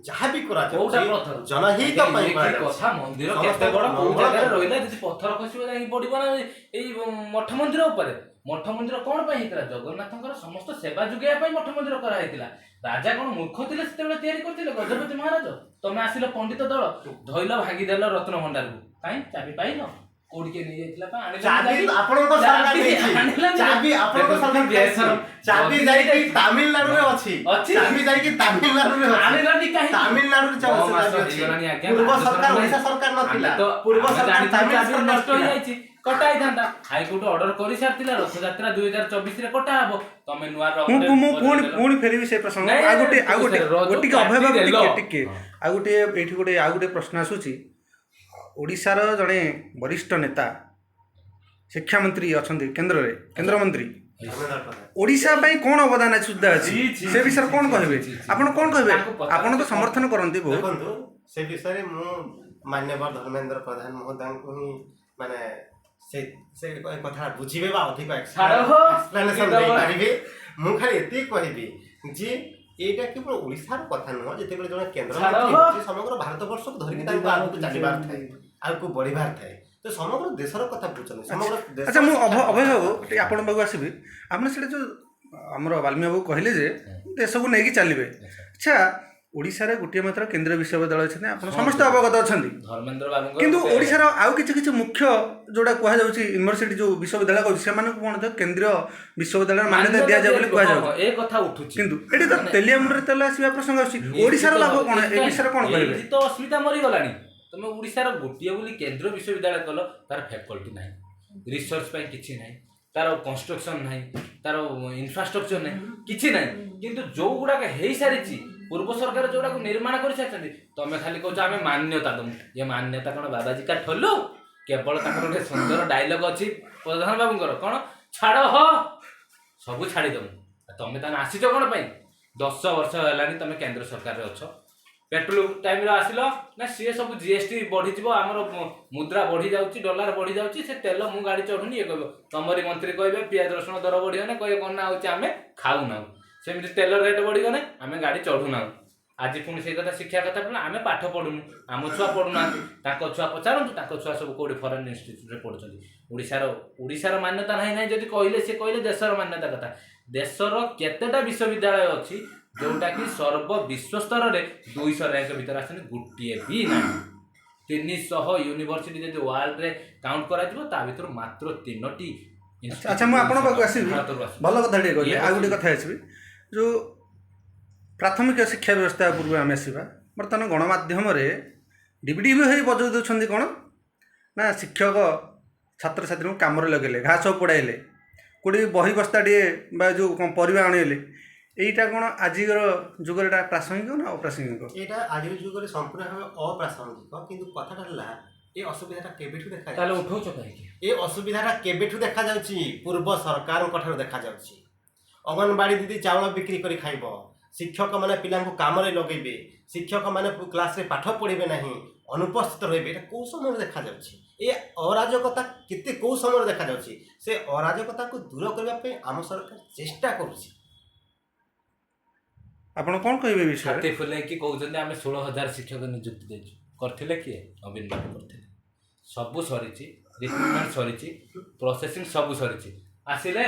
ଯାହା ବି କୋଉଟା କରାଯାଉଛି ପଥର? ଜନହିତ ପାଇଁ ଇଏ କି କରାଯାଉଛି। କଥା, ମନ୍ଦିର କେତେ ସମସ୍ତଙ୍କ ବଡ, କୋଉ ମଙ୍ଗଳ ଜାଗାରେ ପାଇଁ। ରହିଲା, ଯଦି ପଥର ଖସିବ ଯାଇକି ପଡିବ ନା ଏଇ ମଠ ମନ୍ଦିର ଉପରେ? ମଠ ମନ୍ଦିର କଣ ପାଇଁ ହେଇଥିଲା? ଜଗନ୍ନାଥଙ୍କର ସମସ୍ତ ସେବା ଯୋଗାଇବା ପାଇଁ ମଠ ମନ୍ଦିର କରାହେଇଥିଲା। ରାଜା କଣ ମୂର୍ଖ ଥିଲେ ସେତେବେଳେ ତିଆରି କରିଥିଲେ? ଗଜପତି ମହାରାଜ। ତମେ ଆସିଲ ପଣ୍ଡିତ ଦଳ, ଧଇଲ, ଭାଙ୍ଗିଦେଲ ରତ୍ନ ଭଣ୍ଡାରକୁ। କାଇଁ ଚାବି ପାଇଲ? କୋଉଠି କିଏ ନେଇଯାଇଥିଲା ପା? ଆଣିଲନି ଚାବି ଚାବି? ଆପଣଙ୍କ ସରକାର ଚାବି ଦେଇଛି। ଆଣିଲନି? ଚାବି ଆପଣଙ୍କ ଦେଖନ୍ତୁ, ସରକାର ଦେଇଛି। ଚାବି ଯଦି ଯାଇକି ଦେଇଛି। ତାମିଲନାଡୁରେ ଅଛି। ଅଛି? ଚାବି ଯାଇକି ତାମିଲନାଡୁରେ ଅଛି। ଆଣିଲନି କାହିଁକି? ତାମିଲନାଡୁରେ ନଅ ମାସ ଚାବି ଅଛି। ହେଇଗଲାଣି ଆଜ୍ଞା, ପୂର୍ବ ରାଜ୍ୟ ସରକାର ସରକାର ଓଡ଼ିଶା ସରକାର ନଥିଲା। ଆମେ ତ ପୂର୍ବ ଆମେ ସରକାର ଜାଣିଥିଲୁ ତାମିଲ ଚାବି ସରକାର ନଷ୍ଟ ଥିଲା। ହେଇଯାଇଛି, କଟା ହେଇଥାନ୍ତା। ହାଇକୋର୍ଟ ଅର୍ଡର କରିସାରିଥିଲା, ରଥଯାତ୍ରା 2024ରେ କଟା ହବ। ତମେ ନୂଆ ମୁଁ ରଥ ମୁଁ ପୁଣି ପୁଣି ଫେରିବି ସେ ପ୍ରସଙ୍ଗ। ନାଇଁ, ଆଉ ଗୋଟିଏ ଆଉ ନାଇଁ, ଗୋଟିଏ ରଜ ଟିକେ ଅଭୟ ବାବୁ କାଟିଦେଲ। ଟିକେ ଟିକେ ଆଉ ଗୋଟିଏ ଏଇଠି ଗୋଟେ ଆଉ ଗୋଟିଏ ପ୍ରଶ୍ନ ଆସୁଛି। ଓଡ଼ିଶାର ଜଣେ ବରିଷ୍ଠ ନେତା ଶିକ୍ଷାମନ୍ତ୍ରୀ ଅଛନ୍ତି କେନ୍ଦ୍ରରେ, କେନ୍ଦ୍ରମନ୍ତ୍ରୀ। ଧର୍ମେନ୍ଦ୍ର ପ୍ରଧାନ। ଓଡ଼ିଶା ପାଇଁ କ'ଣ ଅବଦାନ ସୁଦ୍ଧା ଅଛି, ଛି, ଛି, ସେ ବିଷୟରେ ଛି, କ'ଣ ଛି, କହିବେ? ଛି, ଛି। ଆପଣ କ'ଣ କହିବେ? ତାଙ୍କୁ ପଚାର- ଆପଣ ତ ସମର୍ଥନ କରନ୍ତି ବହୁତ। ଦେଖନ୍ତୁ, ସେ ବିଷୟରେ ମୁଁ ମାନ୍ୟବର ଧର୍ମେନ୍ଦ୍ର ପ୍ରଧାନ ମହୋଦୟଙ୍କୁ ହିଁ ମାନେ ସେ ସେ କଥା ବୁଝିବେ ବା ଅଧିକ ଛାଡ଼ ହୋ, ଏକ୍ସପ୍ଲାନେସନ କି ଦବ- ଦେଇପାରିବେ। ମୁଁ ଖାଲି ଏତିକି କହିବି ଯେ ଏଇଟା କେବଳ ଓଡ଼ିଶାର କଥା ନୁହଁ। ଯେତେବେଳେ ଜଣେ କେନ୍ଦ୍ର ଛାଡ଼ ମନ୍ତ୍ରୀ ହୋ। ହେଉଛି, ସମଗ୍ର ଭାରତବର୍ଷକୁ ଧରିକି ତାଙ୍କୁ ଆଗକୁ ଚାଲିବାର ଥାଏ, ଆଗକୁ ବଢିବାର ଥାଏ। ତ ସମଗ୍ର ଦେଶର କଥା ବୁଝୁଛନ୍ତି, ସମଗ୍ର ଦେଶ। ଆଚ୍ଛା, ମୁଁ ଅଭୟ ବାବୁ ଟିକେ ଆପଣଙ୍କ ପାଖକୁ ଆସିବି। ଆପଣ ସେଇଟା ଯେଉଁ ଆମର ବାଲ୍ମୀକି ବାବୁ କହିଲେ ଯେ ଦେଶକୁ ନେଇକି ଚାଲିବେ। ଆଚ୍ଛା, ଓଡ଼ିଶାରେ ଗୋଟିଏ ମାତ୍ର କେନ୍ଦ୍ରୀୟ ବିଶ୍ୱବିଦ୍ୟାଳୟ ଅଛନ୍ତି, ଆପଣ ସମସ୍ତେ ଅବଗତ ଅଛନ୍ତି। ଧର୍ମେନ୍ଦ୍ର ବାବୁଙ୍କ କିନ୍ତୁ ଓଡ଼ିଶାର ଆଉ କିଛି କିଛି ମୁଖ୍ୟ ଯୋଉଟା କୁହାଯାଉଛି ୟୁନିଭର୍ସିଟି, ଯୋଉ ବିଶ୍ୱବିଦ୍ୟାଳୟ କହୁଛି, ସେମାନଙ୍କୁ ମଧ୍ୟ କେନ୍ଦ୍ରୀୟ ବିଶ୍ୱବିଦ୍ୟାଳୟର ମାନ୍ୟତା ଦିଆଯାଉ ବୋଲି କୁହାଯାଉଛି। ହଁ, ଏ କଥା ଉଠୁଛି। କିନ୍ତୁ ଏଠି ତ ତେଲିଆ ମୁଣ୍ଡରେ ତେଲ ଆସିବା ପ୍ରସଙ୍ଗ ଆସୁଛି। ଓଡ଼ିଶାର ଲାଭ କ'ଣ, ଏ ବିଷୟରେ କ'ଣ କହିବେ? ଏଇଠି ତ ଅସ୍ମିତା ମରିଗଲାଣି। ତମେ ଓଡ଼ିଶାର ଗୋଟିଏ ବୋଲି କେନ୍ଦ୍ର ବିଶ୍ୱବିଦ୍ୟାଳୟ କଲ, ତାର ଫ୍ୟାକଲ୍ଟି ନାହିଁ, ରିସର୍ଚ୍ଚ ପାଇଁ କିଛି ନାହିଁ, ତାର କନଷ୍ଟ୍ରକ୍ସନ ନାହିଁ, ତାର ଇନଫ୍ରାଷ୍ଟ୍ରକ୍ଚର ନାହିଁ, କିଛି ନାହିଁ। କିନ୍ତୁ ଯୋଉ ଗୁଡାକ ହେଇସାରିଛି, ପୂର୍ବ ସରକାର ଯୋଉଟାକୁ ନିର୍ମାଣ କରିସାରିଛନ୍ତି, ତମେ ଖାଲି କହୁଛ ଆମେ ମାନ୍ୟତା ଦମୁ। ଏ ମାନ୍ୟତା କ'ଣ ବାବାଜୀ କା ଠୋଲୁ? କେବଳ ତାଙ୍କର ଗୋଟେ ସୁନ୍ଦର ଡାଇଲଗ ଅଛି ପ୍ରଧାନ ବାବୁଙ୍କର, କ'ଣ, ଛାଡ଼ ହୋ, ସବୁ ଛାଡ଼ିଦବୁ। ଆଉ ତମେ ତାହେଲେ ଆସିଛ କ'ଣ ପାଇଁ? 10 ବର୍ଷ ହେଲାଣି ତମେ କେନ୍ଦ୍ର ସରକାରରେ ଅଛ। ପେଟ୍ରୋଲ ଟାଇମରେ ଆସିଲ ନା, ସିଏ ସବୁ ଜିଏସଟି ବଢିଯିବ, ଆମର ମୁଦ୍ରା ବଢି ଯାଉଛି, ଡଲାର ବଢି ଯାଉଛି, ସେ ତେଲ ମୁଁ ଗାଡ଼ି ଚଢୁନି, ଇଏ କହିବ। ତମରି ମନ୍ତ୍ରୀ କହିବେ ପିଆଜ ରସୁଣ ଦର ବଢିଗଲେ, କହିବେ କ'ଣ ନା ହଉଛି ଆମେ ଖାଉନାହୁଁ। ସେମିତି ତେଲ ରେଟ୍ ବଢିଗଲେ ଆମେ ଗାଡ଼ି ଚଢୁନାହୁଁ। ଆଜି ପୁଣି ସେଇ କଥା, ଶିକ୍ଷା କଥା ପଡ଼ିଲା, ଆମେ ପାଠ ପଢୁନୁ, ଆମ ଛୁଆ ପଢୁନାହାନ୍ତି। ତାଙ୍କ ଛୁଆ ପଚାରନ୍ତୁ, ତାଙ୍କ ଛୁଆ ସବୁ କୋଉଠି ଫରେନ୍ ଇନଷ୍ଟିଚ୍ୟୁଟ୍ରେ ପଢୁଛନ୍ତି। ଓଡ଼ିଶାର ମାନ୍ୟତା ନାହିଁ ନାହିଁ ଯଦି କହିଲେ, ସେ କହିଲେ ଦେଶର ମାନ୍ୟତା କଥା। ଦେଶର କେତେଟା ବିଶ୍ୱବିଦ୍ୟାଳୟ ଅଛି ଯୋଉଟା କି ସର୍ବ ବିଶ୍ୱ ସ୍ତରରେ 200 ରାଙ୍କ ଭିତରେ ଆସନ୍ତି? ଗୋଟିଏ ବି ନାହିଁ। 300 ୟୁନିଭର୍ସିଟି ଯଦି ୱାର୍ଲଡରେ କାଉଣ୍ଟ କରାଯିବ, ତା ଭିତରୁ ମାତ୍ର ତିନୋଟି ଆଚ୍ଛା, ମୁଁ ଆପଣଙ୍କ ପାଖକୁ ଆସିବି। ଭାରତରୁ ଆସୁଛି। ଭଲ କଥା ଟିକେ କହିଲେ। ଇଏ ଆଉ ଗୋଟେ କଥା ଆସିବି, ଯେଉଁ ପ୍ରାଥମିକ ଶିକ୍ଷା ବ୍ୟବସ୍ଥା ପୂର୍ବରୁ ଆମେ ଆସିବା। ବର୍ତ୍ତମାନ ଗଣମାଧ୍ୟମରେ ଡିବି ଡିବି ହୋଇ ବଜାଇ ଦେଉଛନ୍ତି କ'ଣ ନା ଶିକ୍ଷକ ଛାତ୍ରଛାତ୍ରୀଙ୍କୁ କାମରେ ଲଗେଇଲେ, ଘାସ ଉପୁଡ଼ାଇଲେ, କେଉଁଠି ବହି ବସ୍ତାଟିଏ ବା ଯେଉଁ କ'ଣ ପରିବା ଆଣିଲେ। ଏଇଟା କ'ଣ ଆଜିର ଯୁଗରେ ଏଇଟା ପ୍ରାସଙ୍ଗିକ ନା ଅପ୍ରାସଙ୍ଗିକ? ଏଇଟା ଆଜିର ଯୁଗରେ ସମ୍ପୂର୍ଣ୍ଣ ଭାବେ ଅପ୍ରାସଙ୍ଗିକ। କିନ୍ତୁ କଥାଟା ହେଲା, ଏ ଅସୁବିଧାଟା କେବେଠୁ ତାହେଲେ ଦେଖାଯାଉଛି? ଉଠଉଛ କାହିଁକି? ଏ ଅସୁବିଧାଟା କେବେଠୁ ଦେଖାଯାଉଛି? ପୂର୍ବ ସରକାରଙ୍କ ଠାରୁ ଦେଖାଯାଉଛି। ଅଙ୍ଗନବାଡ଼ି ଦିଦି ଚାଉଳ ବିକ୍ରି କରି ଖାଇବ, ଶିକ୍ଷକମାନେ ପିଲାଙ୍କୁ କାମରେ ଲଗେଇବେ, ଶିକ୍ଷକମାନେ କ୍ଲାସରେ ପାଠ ପଢ଼ିବେ ନାହିଁ, ଅନୁପସ୍ଥିତ ରହିବେ, ଏଇଟା କେଉଁ ସମୟରେ ଦେଖାଯାଉଛି? ଏ ଅରାଜକତା କେତେ କେଉଁ ସମୟରେ ଦେଖାଯାଉଛି? ସେ ଅରାଜକତାକୁ ଦୂର କରିବା ପାଇଁ ଆମ ସରକାର ଚେଷ୍ଟା କରୁଛି। ଆପଣ କ'ଣ କହିବେ ଏ ବିଷୟରେ? ଛାତି ଫୁଲେଇକି କହୁଛନ୍ତି ଆମେ 16,000 ଶିକ୍ଷକ ନିଯୁକ୍ତି ଦେଇଛୁ। କରିଥିଲେ କିଏ? ନବୀନ ବାବୁ କରିଥିଲେ। ସବୁ ସରିଛି, ରିକ୍ରୁଟମେଣ୍ଟ ସରିଛି, ପ୍ରୋସେସିଂ ସବୁ ସରିଛି। ଆସିଲେ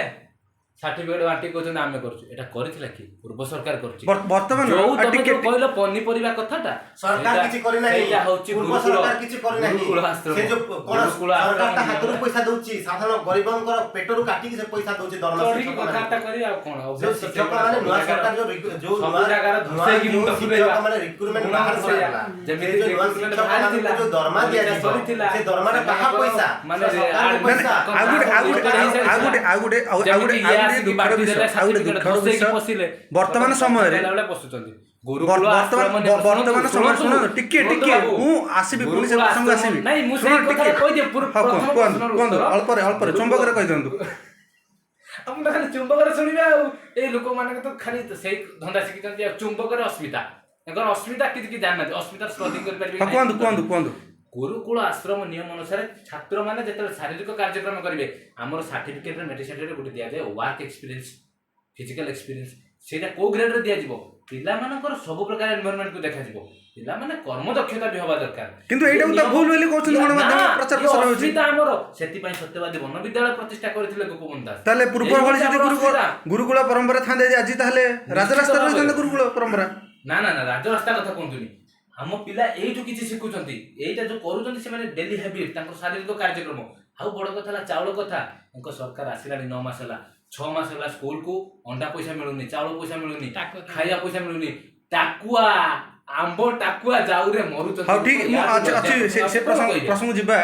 ସାର୍ଟିଫିକେଟ ବାଣ୍ଟି କହୁଛନ୍ତି ଆମେ କରୁଛୁ। ଏଟା କରିଥିଲା କି? ପୂର୍ବ ସରକାର କରୁଛି। ବର୍ତ୍ତମାନ ଯୋଉ ଆଉ ତମେ ଟିକେ ଯୋଉ କହିଲ ପନିପରିବା କଥାଟା, ସରକାର ସେଇଟା- କିଛି କରିନାହିଁ। ସେଇଟା ହଉଛି ପୂର୍ବ ଗୁରୁକୁଳ- ସରକାର କିଛି କରିନାହିଁ। ଗୁରୁକୁଳ ଆଶ୍ରମ। ସେ ଯୋଉ କଣ ଗୁରୁକୁଳ ସରକାର ତା ଆଶ୍ରମ ହାତରୁ ନିୟମରେ ପଇସା ଦଉଛି, ସାଧାରଣ ଗରିବଙ୍କର ପେଟରୁ କାଟିକି ସେ ପଇସା ଦଉଛି ଦରମା ଚଢିକି ଶିକ୍ଷକମାନଙ୍କୁ। କଥାବାର୍ତ୍ତା କରିବା ଆଉ କଣ? ଯୋଉ ଅଭ୍ୟାସ ଶିକ୍ଷକମାନେ ସବୁ ନୂଆ ଜାଗାର- ସରକାର ଯୋଉ ଯୋଉ ସବୁ ନୂଆ ଜାଗାର ନୂଆ ଧସେଇକି ଯୋଉ ମୁଣ୍ଡ ପୁରେଇବା। ଶିକ୍ଷକମାନେ ରିକ୍ରୁଟମେଣ୍ଟ ଗୁଣ ବାହାର ସେଇଆ। କରାଗଲା, ଯେମିତି ସେ ଯୋଉ ନୂଆ recruitment ଶିକ୍ଷକମାନଙ୍କୁ ବାହାରିଥିଲା, ଯୋଉ ଦରମା ପରୀକ୍ଷା ଦିଆଯିବ, ସରିଥିଲା, ସେ ଦରମାଟା କାହା ସେମାନଙ୍କର ପଇସା? ମାନେ ସେଟା ସରକାରଙ୍କ ଆଡମିଟ ପଇସା। ଆଉ ଗୋଟେ ଆଉ ଗୋଟେ ଆଉ ଗୋଟେ ଆଉ ଗୋଟେ ଆଉ ଆଉ ଗୋଟେ ଯେମିତି ଆଉ ଇଏ ଗୋଟେ ଆସିକି ଦୁଃଖର ବାଣ୍ଟି ବିଷୟ, ଦେଲେ ଆଉ ଗୋଟେ certificate, ଦୁଃଖର ଧସେଇକି ବିଷୟ, ପଶିଲେ। ବର୍ତ୍ତମାନ ସମୟରେ ବେଳେ ପଶୁଛନ୍ତି ଗୁରୁକୁଳ ବର୍ତ୍ତମାନ ଆଶ୍ରମ ନିୟମ- ବର୍ତ୍ତମାନ ଶୁଣନ୍ତୁ, ସମୟରେ ଶୁଣନ୍ତୁ, ଶୁଣନ୍ତୁ ଟିକେ ଶୁଣନ୍ତୁ ଟିକେ ବାବୁ। ମୁଁ ଆସିବି, ପୁଣି ସେ ଗୁରୁକୁଳ ପ୍ରସଙ୍ଗ ଆଶ୍ରମ- ଆସିବି। ନାଇଁ, ମୁଁ ଶୁଣ ସେଇ ଟିକେ। କଥାଟା କହିଦିଏ, ହଁ, ପ୍ରଥମ କୁହନ୍ତୁ ପ୍ରଶ୍ନର କୁହନ୍ତୁ ଉତ୍ତର। ଅଳ୍ପରେ ଅଳ୍ପରେ ଚୁମ୍ବକରେ କହିଦିଅନ୍ତୁ। ଆପଣ ତ ଖାଲି ଚୁମ୍ବକରେ ଶୁଣିବେ, ଆଉ ଏଇ ଲୋକମାନଙ୍କ ତ ଖାଲି ସେଇ ଧନ୍ଦା ଶିଖିଛନ୍ତି। ଆଉ ଚୁମ୍ବକରେ ଅସ୍ମିତା, ତାଙ୍କର ଅସ୍ମିତା କିଛି କିଛି ଜାଣିନାହାନ୍ତି, ଅସ୍ମିତାର ସ୍ପେଲିଂ କରିପାରିବେ ହଁ, କି କୁହନ୍ତୁ ନାହିଁ? କୁହନ୍ତୁ କୁହନ୍ତୁ। ଗୁରୁକୁଳ ଆଶ୍ରମ ନିୟମ ଅନୁସାରେ ଛାତ୍ରମାନେ ଯେତେବେଳେ ଶାରୀରିକ କାର୍ଯ୍ୟକ୍ରମ କରିବେ, ଆମର ସାର୍ଟିଫିକେଟରେ ମେଟ୍ରିକ ସାର୍ଟିଫିକେଟ ଗୋଟେ ଦିଆଯାଏ ୱାର୍କ ଏକ୍ସପିରିଏନ୍ସ, ଫିଜିକାଲ ଏକ୍ସପିରିଏନ୍ସ। ସେଇଟା କୋଉ ଗ୍ରେଡରେ ଦିଆଯିବ? ପିଲାମାନଙ୍କର ସବୁ ପ୍ରକାର ଏନଭାରମେଣ୍ଟକୁ ଦେଖାଯିବ, ପିଲାମାନେ କର୍ମଦକ୍ଷତା ବି ହବା ଦରକାର। କିନ୍ତୁ ଏଇଟାକୁ ତ ଭୁଲ ବୋଲି କହୁଛନ୍ତି ଗଣମାଧ୍ୟମ, ନା, ପ୍ରଚାର ଇଏ ପ୍ରସାର ହେଉଛି। ଅସ୍ମିତା ଆମର। ସେଥିପାଇଁ ସତ୍ୟବାଦୀ ବନ ବିଦ୍ୟାଳୟ ପ୍ରତିଷ୍ଠା କରିଥିଲେ ଗୋପବନ୍ଧୁ ଦାସ। ତାହେଲେ ପୂର୍ବ ଏଇ ଭଳି ହଉଛି ଯଦି ଆମର ଗୁରୁକୁଳ ଅସୁବିଧା। ଗୁରୁକୁଳ ପରମ୍ପରା ଥାନ୍ତେ ଆଜି, ତାହେଲେ ରାଜରାସ୍ତାରେ ଭାବରେ। ରହିଥାନ୍ତା ଗୁରୁକୁଳ ପରମ୍ପରା। ନା ନା ନା, ରାଜରାସ୍ତା କଥା କୁହନ୍ତୁନି। ଆମ ପିଲା ଏଇଠୁ କିଛି ଶିଖୁଛନ୍ତି। ଏଇଟା ଯୋଉ କରୁଛନ୍ତି ସେମାନେ ଡେଲି ହ୍ୟାବିଟ୍, ତାଙ୍କର ଶାରୀରିକ କାର୍ଯ୍ୟକ୍ରମ। ଆଉ ବଡ କଥା ହେଲା ଚାଉଳ କଥା। ତାଙ୍କ ସରକାର ଆସିଲାଣି 9 ମାସ ହେଲା, 6 ମାସ ହେଲା, ସ୍କୁଲକୁ ଅଣ୍ଡା ପଇସା ମିଳୁନି, ଚାଉଳ ପଇସା ମିଳୁନି, ଖାଇବା ପଇସା ମିଳୁନି। ଟାକୁଆ, ଆମ୍ବ ଟାକୁଆ ଜାଉରେ ମରୁଛନ୍ତି। ହଉ ଠିକ, ମୁଁ ୟାଠୁ ଅଛି ଅଛି ଲଜ୍ଜା ସେ ସେ କଣ ପ୍ରସଙ୍ଗ କହିବେ? ପ୍ରସଙ୍ଗ ଯିବା।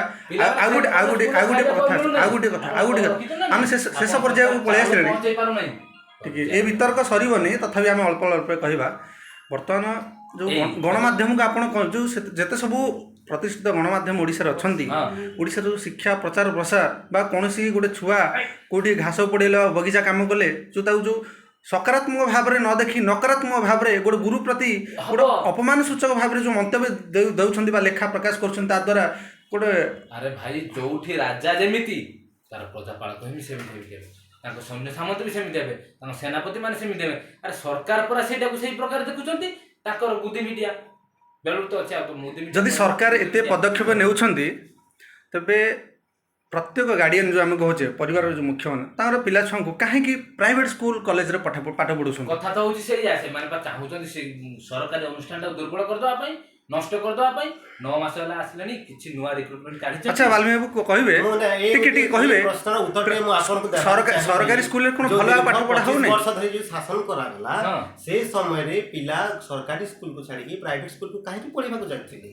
ଆଉ ଆଉ ଗୋଟେ ଆଉ ଗୋଟେ ଆଉ ଗୋଟେ କଥା, ଆଉ ଗୋଟେ କଥା, ଆଉ ଗୋଟେ କଥା, ଆମେ ଶେଷ ଶେଷ ପର୍ଯ୍ୟାୟକୁ ପଳେଇ ଆସିଲେଣି। ପହଞ୍ଚେଇ ପାରୁନାହିଁ। ଟିକେ ଏ ବିତର୍କ ସରିବନି, ତଥାପି ଆମେ ଅଳ୍ପ ଅଳ୍ପ କହିବା। ବର୍ତ୍ତମାନ ଯେଉଁ ଗଣମାଧ୍ୟମକୁ ଆପଣ ଯେଉଁ ଯେତେ ସବୁ ପ୍ରତିଷ୍ଠିତ ଗଣମାଧ୍ୟମ ଓଡ଼ିଶାରେ ଅଛନ୍ତି, ଓଡ଼ିଶାର ଯେଉଁ ଶିକ୍ଷା ପ୍ରଚାର ପ୍ରସାର ବା କୌଣସି ଗୋଟେ ଛୁଆ କେଉଁଠି ଘାସ ପଡ଼ିଲା, ବଗିଚା କାମ କଲେ, ଯେଉଁ ତାକୁ ଯେଉଁ ସକାରାତ୍ମକ ଭାବରେ ନ ଦେଖି ନକାରାତ୍ମକ ଭାବରେ ଗୋଟେ ଗୁରୁ ପ୍ରତି ଗୋଟେ ହବ। ଅପମାନ ସୂଚକ ଭାବରେ ଯେଉଁ ମନ୍ତବ୍ୟ ଦେଉଛନ୍ତି ବା ଲେଖା ପ୍ରକାଶ କରୁଛନ୍ତି, ତା ଦ୍ୱାରା ଗୋଟେ ଆରେ ଭାଇ, ଯୋଉଠି ରାଜା ଯେମିତି, ତାର ପ୍ରଜାପାଳକ ହିଁ ସେମିତି ହେବେ, ତାଙ୍କ ସୈନ୍ୟ ସାମନ୍ତ ବି ସେମିତି ହେବେ, ତାଙ୍କ ସେନାପତି ମାନେ ସେମିତି ହେବେ। ଆରେ ସରକାର ପରା ସେଇଟାକୁ ସେଇ ପ୍ରକାର ଦେଖୁଛନ୍ତି। ତାଙ୍କର ବୁଦ୍ଧି ମିଡିଆ ବେଳୁ ତ ଅଛି, ଆଉ ତ ମୁଦି ମିଡିଆ। ଯଦି ସରକାର ଏତେ ପଦକ୍ଷେପ ନେଉଛନ୍ତି, ତେବେ ପ୍ରତ୍ୟେକ ଗାର୍ଡ଼ିଆନ୍, ଯେଉଁ ଆମେ କହୁଛେ ପରିବାରର ଯେଉଁ ମୁଖ୍ୟମାନେ, ତାଙ୍କର ପିଲା ଛୁଆଙ୍କୁ କାହିଁକି ପ୍ରାଇଭେଟ୍ ସ୍କୁଲ କଲେଜରେ ପାଠ ପାଠ ପଢ଼ୁଛନ୍ତି? କଥା ତ ହଉଛି ସେଇଆ। ସେମାନେ ବା ଚାହୁଁଛନ୍ତି ସେ ସରକାରୀ ଅନୁଷ୍ଠାନଟାକୁ ଦୁର୍ବଳ କରିଦେବା ପାଇଁ, ନଷ୍ଟ କରିଦେବା ପାଇଁ। 9 ମାସ ହେଲା ଆସିଲେଣି, କିଛି ନୂଆ ରିକ୍ରୁଟମେଣ୍ଟ କାଢିଛନ୍ତି? ଆଚ୍ଛା, ବାଲ୍ମୀକି ବାବୁ କହିବେ, ମୁଁ ନା ଟିକେ ଟିକେ କହିବେ। ଏଇ ପ୍ରଶ୍ନର ଉତ୍ତରଟେ ମୁଁ ଆପଣଙ୍କୁ ଦେବାକୁ ଚାହିଁବି। ସରକାରୀ ସ୍କୁଲରେ କଣ ଯୋଉ ଭଲ ଆଉ ଦୀର୍ଘ ପାଠ ପଢା 25 ହଉନି? ବର୍ଷ ଧରି ଯୋଉ ଶାସନ କରାଗଲା, ସେ ସମୟରେ ପିଲା ସରକାରୀ ସ୍କୁଲକୁ ଛାଡ଼ିକି ପ୍ରାଇଭେଟ ସ୍କୁଲକୁ କାହିଁକି ପଢିବାକୁ ଯାଉଥିଲେ?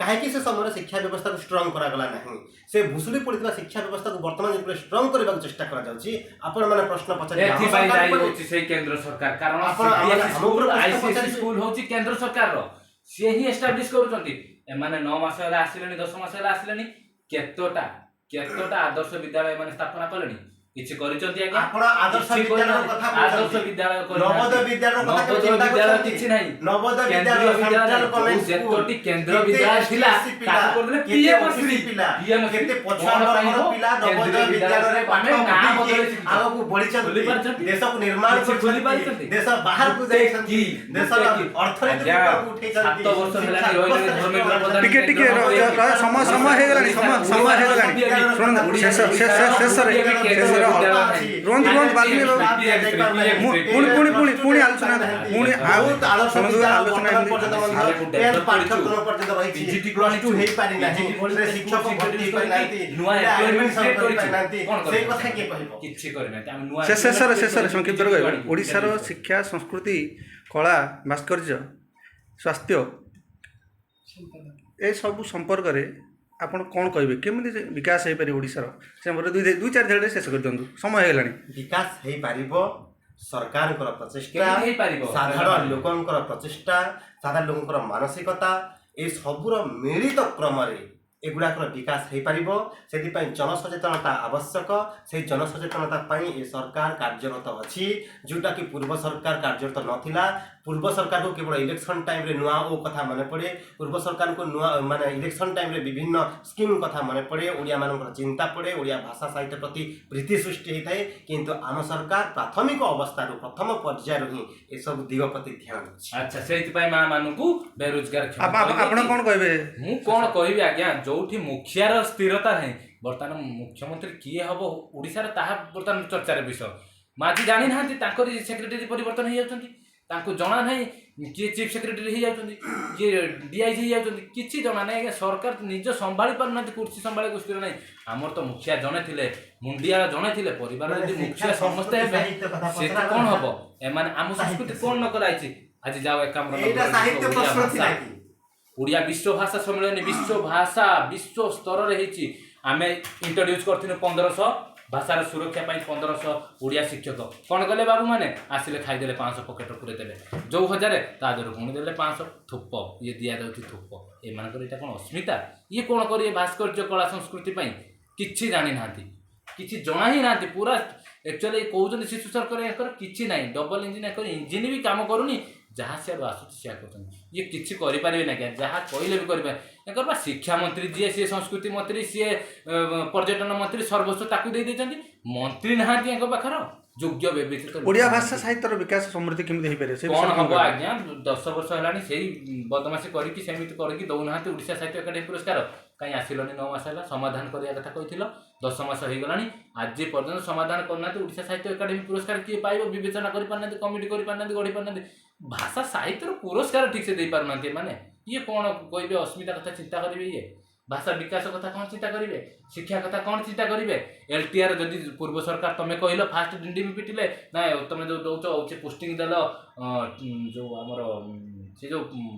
କାହିଁକି ସେ ସମୟରେ ଶିକ୍ଷା ବ୍ୟବସ୍ଥାକୁ ଷ୍ଟ୍ରଙ୍ଗ କରାଗଲା ନାହିଁ? ସେ ଭୁଷୁଡ଼ି ପଡ଼ିଥିବା ଶିକ୍ଷା ବ୍ୟବସ୍ଥାକୁ ବର୍ତ୍ତମାନ ଯେତେବେଳେ ଷ୍ଟ୍ରଙ୍ଗ କରିବାକୁ ଚେଷ୍ଟା କରାଯାଉଛି, ଆପଣମାନେ ପ୍ରଶ୍ନ ପଚାରିବେ ଆମ ଏଥିପାଇଁ ସରକାର ଦାୟୀ ଉପରେ। ହଉଛି ସେଇ କେନ୍ଦ୍ର ସରକାର, କାରଣ ଆପଣ ସିବିଏସ୍ଇ ଆମ ସ୍କୁଲ, ଉପରେ ପ୍ରଶ୍ନ ଆଇସିଏସଇ ପଚାରିବେ। ସ୍କୁଲ ହଉଛି କେନ୍ଦ୍ର ସରକାରର, ସିଏ ହିଁ ଏଷ୍ଟାବ୍ଲିଶ କରୁଛନ୍ତି। ଏମାନେ 9 ମାସ ହେଲା ଆସିଲେଣି, 10 ମାସ ହେଲା ଆସିଲେଣି, କେତୋଟା କେତୋଟା ଆଦର୍ଶ ବିଦ୍ୟାଳୟ ଏମାନେ ସ୍ଥାପନା କଲେଣି? କିଛି କରିଛନ୍ତି ଆଜ୍ଞା? ଆପଣ ଆଦର୍ଶ କିଛି ବିଦ୍ୟାଳୟ କରିନାହାନ୍ତି। କଥା ଆଦର୍ଶ କହୁଛନ୍ତି। ବିଦ୍ୟାଳୟ କରିନାହାନ୍ତି। ନବୋଦୟ ବିଦ୍ୟାଳୟ କଥା କେବେ ନବୋଦୟ ଚିନ୍ତା ବିଦ୍ୟାଳୟ କରିଛନ୍ତି? କିଛି ନାହିଁ। ନବୋଦୟ କେନ୍ଦ୍ରୀୟ ବିଦ୍ୟାଳୟ, ବିଦ୍ୟାଳୟ ସେଣ୍ଟ୍ରାଲ ଗଭର୍ଣ୍ଣମେଣ୍ଟ ଯେତୋଟି ସ୍କୁଲ, କେନ୍ଦ୍ର କେତେ ବିଦ୍ୟାଳୟ ST, ଥିଲା, SC ପିଲା, ତାକୁ କରିଦେଲେ କେତେ ପିଏମ OBC Shri. ପିଲା, ପିଏମ ଶ୍ରୀ କେତେ ପଛୁଆ କଣ ପାଇଁ ବର୍ଗର ହବ? ପିଲା ନବୋଦୟ କେନ୍ଦ୍ରୀୟ ବିଦ୍ୟାଳୟରେ ପାଠ ତମେ ନାଁ ପଢିକି ବଦଳେଇ ଶିଖିଛ। ଆଗକୁ ଖୋଲି ବଢିଛନ୍ତି, ପାରିଛନ୍ତି? ଦେଶକୁ ନିର୍ମାଣ କିଛି ଖୋଲି କରିଛନ୍ତି, ପାରିଛନ୍ତି? ଦେଶ ବାହାରକୁ ଗୋଟେ ଯାଇଛନ୍ତି, କି, ଦେଶର ଗୋଟେ କି? ଅର୍ଥନୀତିକୁ ଆଜ୍ଞା, ଉପରକୁ ଉଠେଇଛନ୍ତି, 7 ବର୍ଷ ଶିକ୍ଷା ହେଲାଣି ରହିଲେଣି ବ୍ୟବସ୍ଥାରେ ଧର୍ମେନ୍ଦ୍ର ପ୍ରଧାନ ଟିକେ ଟିକେ ସମୟ ସମୟ ହେଇଗଲାଣି, ସମୟ ସମୟ ହେଇଗଲାଣି। ଶୁଣନ୍ତୁ, ଶେଷ ଶେଷ ଶେଷରେ ଶେଷରେ ରୁହନ୍ତୁ ରୁହନ୍ତୁ ବାଲ୍ମୀକି ବାବୁ। ମୁଁ ପୁଣି ପୁଣି ପୁଣି ପୁଣି ଆଲୋଚନା ପୁଣି ଆଉ ବହୁତ ଆଦର୍ଶ ଶୁଣନ୍ତୁ, ବିଦ୍ୟାଳୟ ଆଲୋଚନା ବର୍ତ୍ତମାନ ଏମିତି ପର୍ଯ୍ୟନ୍ତ ମଧ୍ୟ ଟେନ୍ଥ ପାଠ୍ୟକ୍ରମ ପର୍ଯ୍ୟନ୍ତ ରହିଛି, PGT plus two ହେଇପାରିନାହିଁ, PGT ଭଳି ସେ ଶିକ୍ଷକ ସ୍କୁଲ ଭର୍ତ୍ତି ହେଇପାରିନାହାନ୍ତି, ନୂଆ ପିଲା employment admission create କରିଛୁ। କରିପାରିନାହାନ୍ତି। କଣ ସେଇ କରିବେ? କଥା କିଏ କହିବ? କିଛି କରିନାହାନ୍ତି। ଆମେ ନୂଆ ସେ ଶେଷରେ employment ଶେଷରେ create ସଂକ୍ଷିପ୍ତରେ କରିଛୁ, କହିବେ, PGT ଓଡ଼ିଶାର ଶିକ୍ଷା, ସଂସ୍କୃତି, କଳା, ଭାସ୍କର୍ଯ୍ୟ, ସ୍ୱାସ୍ଥ୍ୟ ଏସବୁ ସମ୍ପର୍କରେ ଆପଣ କ'ଣ କହିବେ? କେମିତି ଯେ ବିକାଶ ହେଇପାରିବ ଓଡ଼ିଶାର ସେ ସମ୍ପର୍କରେ ଦୁଇ ଦୁଇ ଚାରି ଧାଡ଼ିରେ ଶେଷ କରିଦିଅନ୍ତୁ, ସମୟ ହେଇଗଲାଣି। ବିକାଶ ହେଇପାରିବ ସରକାରଙ୍କର ପ୍ରଚେଷ୍ଟା, କେମିତି ହେଇପାରିବ? ସାଧାରଣ ଲୋକଙ୍କର ପ୍ରଚେଷ୍ଟା, ସାଧାରଣ ଲୋକଙ୍କର ମାନସିକତା, ଏ ସବୁର ମିଳିତ କ୍ରମରେ ଏଗୁଡ଼ାକର ବିକାଶ ହେଇପାରିବ। ସେଥିପାଇଁ ଜନସଚେତନତା ଆବଶ୍ୟକ। ସେଇ ଜନସଚେତନତା ପାଇଁ ଏ ସରକାର କାର୍ଯ୍ୟରତ ଅଛି, ଯେଉଁଟାକି ପୂର୍ବ ସରକାର କାର୍ଯ୍ୟରତ ନଥିଲା। ପୂର୍ବ ସରକାରକୁ କେବଳ ଇଲେକ୍ସନ୍ ଟାଇମ୍ରେ ନୂଆ ଓ କଥା ମନେ ପଡ଼େ। ପୂର୍ବ ସରକାରଙ୍କୁ ନୂଆ ମାନେ ଇଲେକ୍ସନ୍ ଟାଇମ୍ରେ ବିଭିନ୍ନ ସ୍କିମ୍ କଥା ମନେ ପଡ଼େ, ଓଡ଼ିଆମାନଙ୍କର ଚିନ୍ତା ପଡ଼େ, ଓଡ଼ିଆ ଭାଷା ସାହିତ୍ୟ ପ୍ରତି ପ୍ରୀତି ସୃଷ୍ଟି ହେଇଥାଏ। କିନ୍ତୁ ଆମ ସରକାର ପ୍ରାଥମିକ ଅବସ୍ଥାରୁ, ପ୍ରଥମ ପର୍ଯ୍ୟାୟରୁ ହିଁ ଏସବୁ ଦିଗ ପ୍ରତି ଧ୍ୟାନ ଦେଉଛି। ଆଚ୍ଛା, ସେଇଥିପାଇଁ ମା ମାନଙ୍କୁ ବେରୋଜଗାର କ୍ଷମ ଆପଣ କରିଦେଇକି- ଆପଣ କ'ଣ କହିବେ? ମୁଁ କଣ କହିବି ଆଜ୍ଞା? ଯୋଉଠି ମୁଖିଆର ସ୍ଥିରତା ନାହିଁ, ବର୍ତ୍ତମାନ ମୁଖ୍ୟମନ୍ତ୍ରୀ କିଏ ହବ ଓଡ଼ିଶାର ତାହା ବର୍ତ୍ତମାନ ଚର୍ଚ୍ଚାର ବିଷୟ। ମାଝୀ ଜାଣିନାହାନ୍ତି, ତାଙ୍କରି ସେକ୍ରେଟାରୀ ପରିବର୍ତ୍ତନ ହେଇଯାଉଛନ୍ତି। ତାଙ୍କୁ ଜଣା ନାହିଁ କିଏ ଚିଫ୍ ସେକ୍ରେଟାରୀ ହେଇଯାଉଛନ୍ତି, କିଏ ଡିଆଇଜି ହେଇଯାଉଛନ୍ତି, କିଛି ଜଣା ନାହିଁ ଆଜ୍ଞା। ସରକାର ନିଜ ସମ୍ଭାଳି ପାରୁନାହାନ୍ତି, କୁର୍ସି ସମ୍ଭାଳିବାକୁ ସ୍ଥିର ନାହିଁ। ଆମର ତ ମୁଖିଆ ଜଣେ ଥିଲେ, ମୁଣ୍ଡିଆ ଜଣେ ଥିଲେ, ପରିବାର ମାନେ ଯଦି ଶିକ୍ଷା, ମୁଖିଆ ସମସ୍ତେ ସଂସ୍କୃତି, ହେବେ ସାହିତ୍ୟ କଥା ସେଠି ପଚରା କଣ ଗଲା। ହବ? ଏମାନେ ଆମ ସଂସ୍କୃତି କଣ ନ କରାଯାଇଛି? ଆଜି ଯାଅ ଏକାମ୍ର ଏଇଟା ସାହିତ୍ୟ ପ୍ରଶ୍ନ ଥିଲା କି? ଓଡ଼ିଆ ବିଶ୍ୱ ଭାଷା ସମ୍ମିଳନୀ, ବିଶ୍ୱ ଭାଷା ବିଶ୍ୱ ସ୍ତରରେ ହେଇଛି। ଆମେ ଇଣ୍ଟ୍ରୋଡ୍ୟୁସ୍ କରିଥିଲୁ 1500 ଭାଷାର ସୁରକ୍ଷା ପାଇଁ 1500 ଓଡ଼ିଆ ଶିକ୍ଷକ। କ'ଣ କଲେ ବାବୁମାନେ? ଆସିଲେ, ଖାଇଦେଲେ, 500 ପକେଟରେ ପୁରେଇ ଦେଲେ। ଯୋଉ 1000 ତା ଦେହରୁ ପୁଣି ଦେଲେ 500 ଥୋପ। ଇଏ ଦିଆଯାଉଛି ଥୋପ। ଏମାନଙ୍କର ଏଇଟା କ'ଣ ଅସ୍ମିତା? ଇଏ କ'ଣ କରିବେ ଭାସ୍କର୍ଯ୍ୟ କଳା ସଂସ୍କୃତି ପାଇଁ? କିଛି ଜାଣିନାହାନ୍ତି, କିଛି ଜଣା ହିଁ ନାହାନ୍ତି ପୁରା। ଆକ୍ଚୁଆଲି କହୁଛନ୍ତି ଶିଶୁ ସରକାର, ୟାଙ୍କର କିଛି ନାହିଁ। ଡବଲ ଇଞ୍ଜିନ୍, ୟାଙ୍କର ଇଞ୍ଜିନ୍ ବି କାମ କରୁନି। ଯାହା ସିଆଡ଼ୁ ଆସୁଛି ସେୟା କରୁଛନ୍ତି। ଇଏ କିଛି କରିପାରିବେନି ଆଜ୍ଞା, ଯାହା କହିଲେ ବି କରିପାରିବେ। ୟାଙ୍କର ବା ଶିକ୍ଷାମନ୍ତ୍ରୀ ଯିଏ, ସିଏ ସଂସ୍କୃତି ମନ୍ତ୍ରୀ, ସିଏ ପର୍ଯ୍ୟଟନ ମନ୍ତ୍ରୀ, ସର୍ବସ୍ୱ ତାକୁ ଦେଇ ଦେଇଛନ୍ତି। ମନ୍ତ୍ରୀ ନାହାନ୍ତି ୟାଙ୍କ ପାଖର ଯୋଗ୍ୟ ବିବେଚିତ ଲୋକ ଓଡ଼ିଆ ନାହାନ୍ତି। ଭାଷା ସାହିତ୍ୟର ବିକାଶ ସମୃଦ୍ଧି କେମିତି ହେଇପାରିବ ସେ କଣ ବିଷୟରେ ହବ କହିବେ? ଆଜ୍ଞା, 10 ବର୍ଷ ହେଲାଣି ସେଇ ବଦମାସି କରିକି, ସେମିତି କରିକି ଦଉନାହାନ୍ତି ଓଡ଼ିଶା ସାହିତ୍ୟ ଏକାଡେମୀ ପୁରସ୍କାର। କାହିଁ ଆସିଲନି? 9 ମାସ ହେଲା ସମାଧାନ କରିବା କଥା କହିଥିଲ, 10 ମାସ ହେଇଗଲାଣି, ଆଜି ପର୍ଯ୍ୟନ୍ତ ସମାଧାନ କରୁନାହାନ୍ତି। ଓଡ଼ିଶା ସାହିତ୍ୟ ଏକାଡେମୀ ପୁରସ୍କାର କିଏ ପାଇବ ବିବେଚନା କରିପାରୁନାହାନ୍ତି, କମିଟି କରିପାରୁନାହାନ୍ତି, ଗଢ଼ି ପାରୁନାହାନ୍ତି। ଭାଷା ସାହିତ୍ୟର ପୁରସ୍କାର ଠିକ୍ ସେ ଦେଇପାରୁନାହାନ୍ତି ଏମାନେ। ଇଏ କ'ଣ କହିବେ? ଅସ୍ମିତା କଥା ଚିନ୍ତା କରିବେ? ଇଏ ଭାଷା ବିକାଶ କଥା କ'ଣ ଚିନ୍ତା କରିବେ? ଶିକ୍ଷା କଥା କ'ଣ ଚିନ୍ତା କରିବେ? ଏଲଟିଆର ଯଦି ପୂର୍ବ ସରକାର, ତମେ କହିଲ ଫାଷ୍ଟ ଡିଣ୍ଡିମି ପିଟିଲେ ନା, ତମେ ଯୋଉ ଦଉଛ ହଉଛି ପୋଷ୍ଟିଂ ଦେଲ, ଯୋଉ ଆମର ସେ ଯୋଉ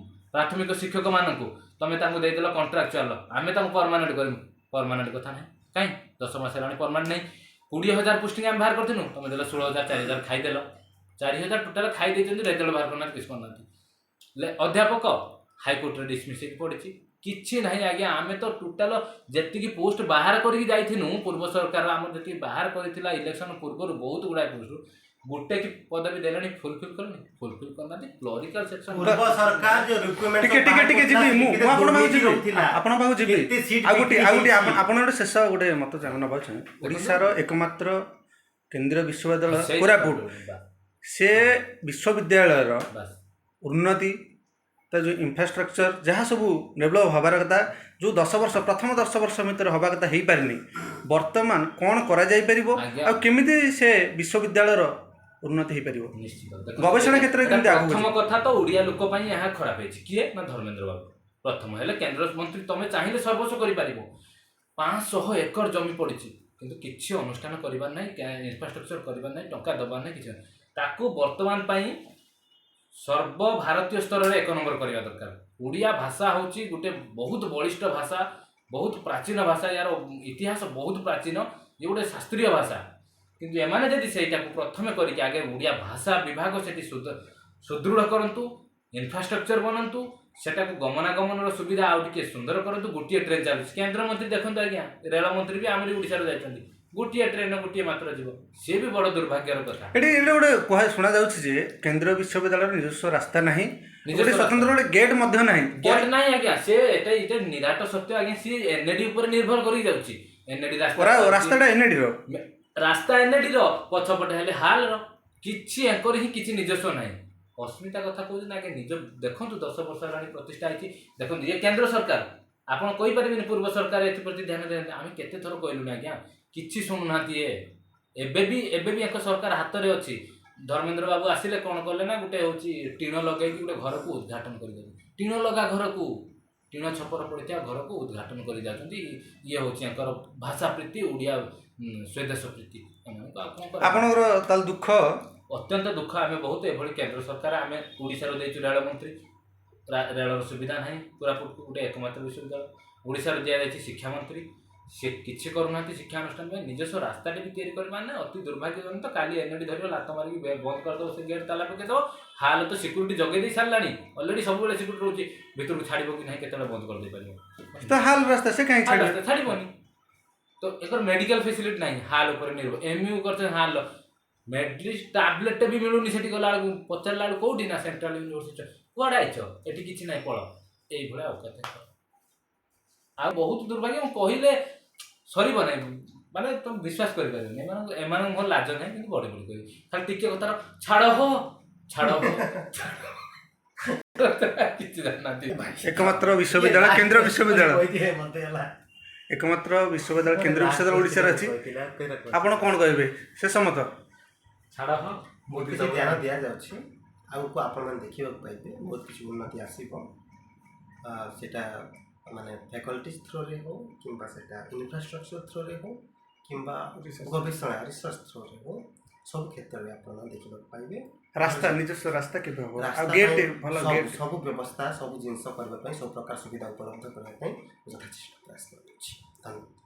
ପ୍ରାଥମିକ ଶିକ୍ଷକମାନଙ୍କୁ ତମେ ତାଙ୍କୁ ଦେଇଦେଲ କଣ୍ଟ୍ରାକ୍ଚୁଆଲ, ଆମେ ତାଙ୍କୁ ପରମାନେଣ୍ଟ କରିବୁ। ପରମାନେଣ୍ଟ କଥା ନାହିଁ କାହିଁ? 10 ମାସ ହେଲାଣି ପରମାନେଣ୍ଟ ନାହିଁ। 20,000 ପୋଷ୍ଟିଂ ଆମେ ବାହାର କରିଥିଲୁ, ତମେ ଦେଲ 16,000, 4,000 ଖାଇଦେଲ। 4,000 ଟୋଟାଲ ଖାଇ ଦେଇଛନ୍ତି, ରେଜଲ୍ଟ ବାହାର କରୁନାହାନ୍ତି, କିଛି କରୁନାହାନ୍ତି। ଅଧ୍ୟାପକ ହାଇକୋର୍ଟରେ ଡିସମିସ୍ ହେଇକି ପଡ଼ିଛି। କିଛି ନାହିଁ ଆଜ୍ଞା। ଆମେ ତ ଟୋଟାଲ ଯେତିକି ପୋଷ୍ଟ ବାହାର କରିକି ଯାଇଥିନୁ, ପୂର୍ବ ସରକାର ଆମର ଯେତିକି ବାହାର କରିଥିଲା ଇଲେକ୍ସନ ପୂର୍ବରୁ ବହୁତ ଗୁଡ଼ାଏ ପୋଷ୍ଟ, ଗୋଟେ କି ପଦବୀ ଦେଲେଣି? ଫୁଲଫିଲ୍ କଲେଣି? ଫୁଲଫିଲ୍ କରିନାହାନ୍ତି। କ୍ଲରିକାଲ ସେକ୍ସନ ପୂର୍ବ ସରକାର ଯୋଉ ରିକ୍ରୁଟମେଣ୍ଟ ଟିକେ ଟିକେ ଟିକେ ଯିବି ମୁଁ, ମୁଁ ଆପଣଙ୍କ ପାଖକୁ ଯିବି, ଆପଣଙ୍କ ପାଖକୁ ଯିବି। କେତେ ସିଟ୍ ଆଉ ଗୋଟେ ଆଉ ଗୋଟେ ବିକ୍ରି ହେଇଛି? ଆପଣ ଗୋଟେ ଶେଷ ଗୋଟେ ମତ ନେବାକୁ ଚାହେଁ। ଓଡ଼ିଶାର ଏକମାତ୍ର କେନ୍ଦ୍ରୀୟ ବିଶ୍ୱବିଦ୍ୟାଳୟ କୋରାପୁଟ, ସେ ବିଶ୍ୱବିଦ୍ୟାଳୟର ବାସ୍ ଉନ୍ନତି, ତା ଯେଉଁ ଇନଫ୍ରାଷ୍ଟ୍ରକ୍ଚର ଯାହା ସବୁ ଡେଭଲପ୍ ହେବାର କଥା, ଯେଉଁ 10 ବର୍ଷ, ପ୍ରଥମ 10 ବର୍ଷ ଭିତରେ ହେବା କଥା ହେଇପାରିନି, ବର୍ତ୍ତମାନ କ'ଣ କରାଯାଇପାରିବ ଆଜ୍ଞା। ଆଉ କେମିତି ସେ ବିଶ୍ୱବିଦ୍ୟାଳୟର ଉନ୍ନତି ହେଇପାରିବ? ନିଶ୍ଚିତ। ଗବେଷଣା କ୍ଷେତ୍ରରେ ଏଟା କେମିତି ଆଗକୁ ପ୍ରଥମ କଥା ତ ଓଡ଼ିଆ ଲୋକ ପାଇଁ ଏହା ଖରାପ ହେଇଛି। କିଏ ନା ଧର୍ମେନ୍ଦ୍ର ବାବୁ। ପ୍ରଥମ ହେଲେ କେନ୍ଦ୍ର ମନ୍ତ୍ରୀ, ତମେ ଚାହିଁଲେ ସର୍ବସ୍ୱ କରିପାରିବ। 500 ଏକର ଜମି ପଡ଼ିଛି, କିନ୍ତୁ କିଛି ଅନୁଷ୍ଠାନ କରିବାର ନାହିଁ, ଇନଫ୍ରାଷ୍ଟ୍ରକ୍ଚର କରିବାର ନାହିଁ, ଟଙ୍କା ଦେବାର ନାହିଁ, କିଛି ନାହିଁ। ତାକୁ ବର୍ତ୍ତମାନ ପାଇଁ ସର୍ବଭାରତୀୟ ସ୍ତରରେ ଏକ ନମ୍ବର କରିବା ଦରକାର। ଓଡ଼ିଆ ଭାଷା ହେଉଛି ଗୋଟେ ବହୁତ ବଳିଷ୍ଠ ଭାଷା, ବହୁତ ପ୍ରାଚୀନ ଭାଷା, ୟାର ଇତିହାସ ବହୁତ ପ୍ରାଚୀନ। ଇଏ ଗୋଟେ ଶାସ୍ତ୍ରୀୟ ଭାଷା। କିନ୍ତୁ ଏମାନେ ଯଦି ସେଇଟାକୁ ପ୍ରଥମେ କରିକି ଆଗେ ଓଡ଼ିଆ ଭାଷା ବିଭାଗ ସେଠି ସୁଦୃଢ଼ କରନ୍ତୁ, ଇନଫ୍ରାଷ୍ଟ୍ରକ୍ଚର ବନାନ୍ତୁ, ସେଟାକୁ ଗମନାଗମନର ସୁବିଧା ଆଉ ଟିକେ ସୁନ୍ଦର କରନ୍ତୁ। ଗୋଟିଏ ଟ୍ରେନ୍ ଚାଲୁଛି। କେନ୍ଦ୍ରମନ୍ତ୍ରୀ ଦେଖନ୍ତୁ ଆଜ୍ଞା, ରେଳମନ୍ତ୍ରୀ ବି ଆମରି ଓଡ଼ିଶାରୁ ଯାଇଛନ୍ତି। ଗୋଟିଏ ଟ୍ରେନ୍ ଗୋଟିଏ ମାତ୍ର ଯିବ, ସିଏ ବି ବଡ଼ ଦୁର୍ଭାଗ୍ୟର କଥା। ଏଠି ଏଠି ଗୋଟେ କୁହା ଶୁଣାଯାଉଛି ଯେ କେନ୍ଦ୍ରୀୟ ବିଶ୍ୱବିଦ୍ୟାଳୟର ନିଜସ୍ୱ ରାସ୍ତା ନାହିଁ, ନିଜସ୍ୱ ଗୋଟେ ସ୍ୱତନ୍ତ୍ର ଗୋଟେ ଗେଟ୍ ମଧ୍ୟ ନାହିଁ। ଗେଟ୍ ନାହିଁ ଆଜ୍ଞା। ସେ ଏଇଟା ନିରାଟ ସତ୍ୟ ଆଜ୍ଞା। ସିଏ ଏନ୍ଏଡି ଉପରେ ନିର୍ଭର କରିକି ଯାଉଛି। ଏନ୍ଏଡି ରାସ୍ତା ରାସ୍ତାଟା ଏନ୍ଏଡିର। ରାସ୍ତା ଏନ୍ଏଡି ର, ପଛପଟେ ହେଲେ ହାଲର। କିଛି ୟାଙ୍କର ହିଁ କିଛି ନିଜସ୍ୱ ନାହିଁ। ଅସ୍ମିତା କଥା କହୁଛନ୍ତି ଆଜ୍ଞା, ନିଜ ଦେଖନ୍ତୁ, 10 ବର୍ଷ ହେଲାଣି ପ୍ରତିଷ୍ଠା ହେଇଛି। ଦେଖନ୍ତୁ, ଇଏ କେନ୍ଦ୍ର ସରକାର, ଆପଣ କହିପାରିବେନି ପୂର୍ବ ସରକାର ଏଥିପ୍ରତି ଧ୍ୟାନ ଦେଇନାହାନ୍ତି। ଆମେ କେତେ ଥର କହିଲୁଣି ଆଜ୍ଞା, କିଛି ଶୁଣୁନାହାନ୍ତି ଇଏ। ଏବେ ବି ୟାଙ୍କ ସରକାର ହାତରେ ଅଛି। ଧର୍ମେନ୍ଦ୍ର ବାବୁ ଆସିଲେ, କ'ଣ କଲେ ନା ଗୋଟେ ହେଉଛି ଟିଣ ଲଗେଇକି ଗୋଟେ ଘରକୁ ଉଦ୍ଘାଟନ କରିଦେଲେ। ଟିଣ ଲଗା ଘରକୁ, ଟିଣ ଛପର ପଡ଼ିଥିବା ଘରକୁ ଉଦ୍ଘାଟନ କରି ଯାଉଛନ୍ତି। ଇଏ ହେଉଛି ୟାଙ୍କର ଭାଷା ପ୍ରୀତି, ଓଡ଼ିଆ ସ୍ୱଦେଶ ପ୍ରୀତି। ଏମାନଙ୍କୁ ଆଉ କ'ଣ କରାଯିବ? ଆପଣଙ୍କର ତାହେଲେ ଦୁଃଖ? ଅତ୍ୟନ୍ତ ଦୁଃଖ। ଆମେ ବହୁତ ଏଭଳି କେନ୍ଦ୍ର ସରକାର, ଆମେ ଓଡ଼ିଶାରୁ ଦେଇଛୁ ରେଳମନ୍ତ୍ରୀ, ରେଳର ସୁବିଧା ନାହିଁ। କୋରାପୁଟକୁ ଗୋଟେ ଏକମାତ୍ର ବିଶ୍ୱବିଦ୍ୟାଳୟ ଓଡ଼ିଶାରୁ ଦିଆଯାଇଛି। ଶିକ୍ଷାମନ୍ତ୍ରୀ ସେ କିଛି କରୁନାହାନ୍ତି ଶିକ୍ଷାନୁଷ୍ଠାନ ପାଇଁ। ନିଜସ୍ୱ ରାସ୍ତାଟେ ବି ତିଆରି କରିପାରୁନାହିଁ। ଅତି ଦୁର୍ଭାଗ୍ୟଜନକ। କାଲି ଏନ୍ଏଡି ଧରିବ, ଲାତ ମାରିକି ବନ୍ଦ କରିଦେବ, ସେ ଗେଟ୍ ତାଲା ପକେଇଦେବ। ହାଲ ତ ସିକ୍ୟୁରିଟି ଜଗେଇ ଦେଇ ସାରିଲାଣି ଅଲରେଡ଼ି, ସବୁବେଳେ ସିକ୍ୟୁରିଟି ରହୁଛି। ଭିତରକୁ ଛାଡ଼ିବ କି ନାହିଁ, କେତେବେଳେ ବନ୍ଦ କରିଦେଇ ପାରିବ। ତ ହାଲ ରାସ୍ତା ସେ କାହିଁ ହାଲ ଛାଡ଼ିବ? ରାସ୍ତା ଛାଡ଼ିବନି ତ। ଏକର ମେଡିକାଲ ଫେସିଲିଟି ନାହିଁ, ହାଲ ଉପରେ ନିର୍ଭର। ଏମ୍ୟୁ କରିଛନ୍ତି ହାଲ, ମେଡିସିନ ଟାବଲେଟ୍ ବି ମିଳୁନି। ସେଠି ଗଲା ବେଳକୁ ପଚାରିଲା ବେଳକୁ କୋଉଠି ନା ସେଣ୍ଟ୍ରାଲ ୟୁନିଭର୍ସିଟି। କୁଆଡ଼େ ଆଇଛ? ଏଠି କିଛି ନାହିଁ, ପଳ। ଏଇଭଳିଆ ଅବସ୍ଥା। ଆଉ ବହୁତ ଦୁର୍ଭାଗ୍ୟ, ମୁଁ କହିଲେ ସରିବ ନାହିଁ। ମାନେ ତମେ ବିଶ୍ୱାସ କରିପାରିବନି, ଏମାନଙ୍କୁ ମୋର ଲାଜ ନାହିଁ, କିନ୍ତୁ ବଡ଼ି ବଡ଼ି କହିବି। ଖାଲି ଟିକେ କଥାର ଛାଡ଼ ହୋ, ଛାଡ଼ ହୋ, ଛାଡ଼। କିଛି ଜାଣିନାହାନ୍ତି। ଏକମାତ୍ର ବିଶ୍ୱବିଦ୍ୟାଳୟ କେନ୍ଦ୍ର ବିଶ୍ୱବିଦ୍ୟାଳୟ, କହିଥିଲେ ମତେ ହେଲା। ଏକମାତ୍ର ବିଶ୍ୱବିଦ୍ୟାଳୟ କେନ୍ଦ୍ର ବିଶ୍ୱବିଦ୍ୟାଳୟ ଓଡ଼ିଶାରେ ଅଛି। କହିଥିଲା, କହିଲା। ଆପଣ କ'ଣ କହିବେ ସେ ସମତ? ଛାଡ଼, ହଁ। ବହୁତ କିଛି ଧ୍ୟାନ ଦିଆଯାଉଛି। ଆଗକୁ ଆପଣମାନେ ଦେଖିବାକୁ ପାଇବେ, ବହୁତ କିଛି ଉନ୍ନତି ଆସିବ। ସେଇଟା ମାନେ ଫ୍ୟାକଲ୍ଟିଜ୍ ଥ୍ରୋରେ ହଉ କିମ୍ବା ସେଇଟା ଇନଫ୍ରାଷ୍ଟ୍ରକ୍ଚର ଥ୍ରୋରେ ହଉ କିମ୍ବା ଗବେଷଣା ରିସର୍ଚ୍ଚ ଥ୍ରୋରେ ହଉ, ସବୁ କ୍ଷେତ୍ରରେ ଆପଣମାନେ ଦେଖିବାକୁ ପାଇବେ। ରାସ୍ତା, ନିଜସ୍ୱ ରାସ୍ତା କେବେ ହବ? ଆଉ ରାସ୍ତା ଗେଟ୍ ପାଇଁ ଭଲ ସବୁ ଗେଟ୍ ସବୁ ବ୍ୟବସ୍ଥା, ସବୁ ଜିନିଷ କରିବା ପାଇଁ, ସବୁ ପ୍ରକାର ସୁବିଧା ଉପଲବ୍ଧ କରିବା ପାଇଁ ଯଥେଷ୍ଟ ପ୍ରୟାସ କରାଯାଉଛି। ଧନ୍ୟବାଦ।